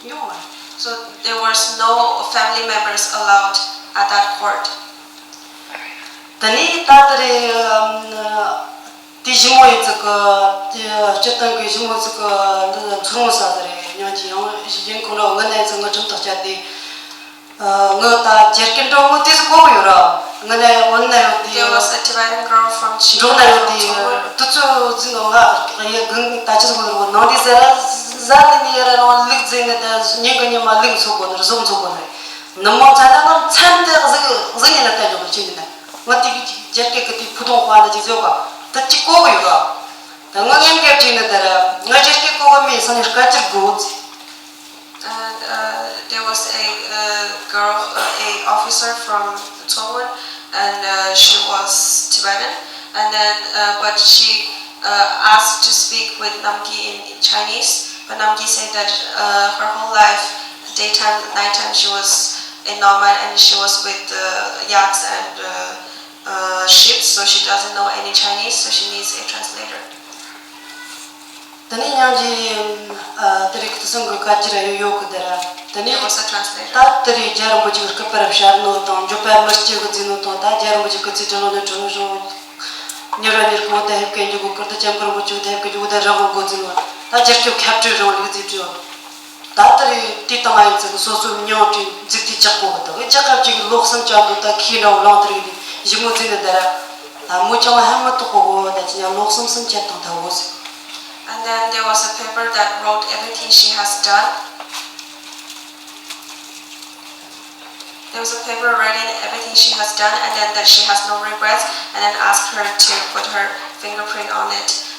ཡོང་མ་རེད། So there was no family members allowed at that court. དེ་ནས་ད་དེ་རེད། དེ་ཞི་མོ་ཡི་ཚིག་གི་སྤྱིར་བཏང་གི་ཞི་མོ་ཚིག་གི་འདི་ཚུར་འོང་ས་དེ་རེད། ཉང་གི་ཡང་ཡིན་ཁོང་ར་ངི་ནས་ཚིག་ངི་ཁྲིམས་ཐག་བཅད་དེ། ངི་ད་རྒྱལ་སྐད་འགྲོ་ངི་དེ་ཚོ་གོ་གི་ཡོད་ར། ངི་ནས་འོན་ན་ཡོད་དེ། There was a Tibetan girl from འགྲོག་ན་ཡོད་དེ། དུ་ཚོ་ཚིག་ངི་ང་ཡི་གི་ད་ཅི་ཚོ་གོ་ནང་དེ་ཟེར་ར་ཟ་དེ་ནི་ཡ་ར་རང་ལུག་རྫི་ནི་ད་ཉིན་གི་ཉི་མ་ལུག་འཚོ་གོ་ནི་རི་ཟོག་འཚོ་གོ་ནི་ནི་མོ་ཚ་ན་ནམ་ཚན་དེ་གཟིག་གཟིག་ཉིན་ལ་ལྟ་འཇོག་གི་ཅི་ཡིན་ན། ང་དེ་གི་རྒྱལ་སྐད་ཀྱི་དེ་ཕུ་ཐུང་དཔའ་ན་ཅི་ཟེར་ག་ད་ཅི་གོ་གི་ཡོད་ག་ད་ང་ངན་སྐད་ཅིག་ནི་དེ་ར་ང་རྒྱལ་སྐད་གོ་གི་མེད་ས་ནི་སྐད་ཅིག་གོ་ཚེ། And uh, there was a, uh girl, uh, a officer from Tsohon, and uh, she was Tibetan. And then, uh, but she uh, asked to speak with Namgi in Chinese, but Namgi said that uh, her whole life, daytime, nighttime, she was a nomad and she was with the yaks and uh, uh, sheep, so she doesn't know any Chinese, so she needs a translator. དེ་ནས་ཉང་གི་དེ་རིགས་ཀྱི་སང་གི་བཀའ་ཅི་ར་ཡོད་ཡོད་གི་དེ་ར། དེ་ནས་There was a translator. ད་དེ་རིགས་རྒྱལ་རིན་པོ་ཆེ་གི་སྐུ་པར་བཤར་ནོ་དང་འཇོག་པ་མི་སྐྱེ་གི་རྫི་ནོ་དང་ད་རྒྱལ་རིན་པོ་ཆེ་སྐུ་ཚེ་དྲན་ལོ་ནས་དྲན་ལོ་ཞོག་ཉེ་ར་ཉེར་གོ་དེ་ཧེབ་ཀན་གྱི་གོ་ཀིར་དེ་ཅན་པར་གོ་ཅུ་དེ་ཧེབ་ཀན་གྱི་གོ་དེ་རང་གོ་གོ་ཙི་ནོ་ད་རྒྱལ་ཁྱོད་ཁྱབ་ཁྲིད་རང་ལུགས་ཙི་ཅོ། ད་དེ་རེད་དེ་དང་ཨ་ཡིན་ཙི་གི་སོ་སོའི་མྱོང་དྲིན་འཛུགས་དེ་ཅག་གོ་གི་ད་གི་ཅག་ཁབ་ཅིག་གི་ལོག་སེམས་ཅག་དུ་ད་ཁྱི་འདྲ་བོ་ལང་དེ་རེད་དེ་ཞི་མོ་ཙི་ནི་དེ་ར་ད་མོ་ཅང་ཧ་མ་ཐོག་གོ་གོ་ད་ཅི་ཉ་ལོག་སེམས་སེམས་ཅད་དང་ད་གོ་ཟེར། And then there was a paper that wrote everything she has done. There was a paper writing everything she has done and then that she has no regrets and then asked her to put her fingerprint on it.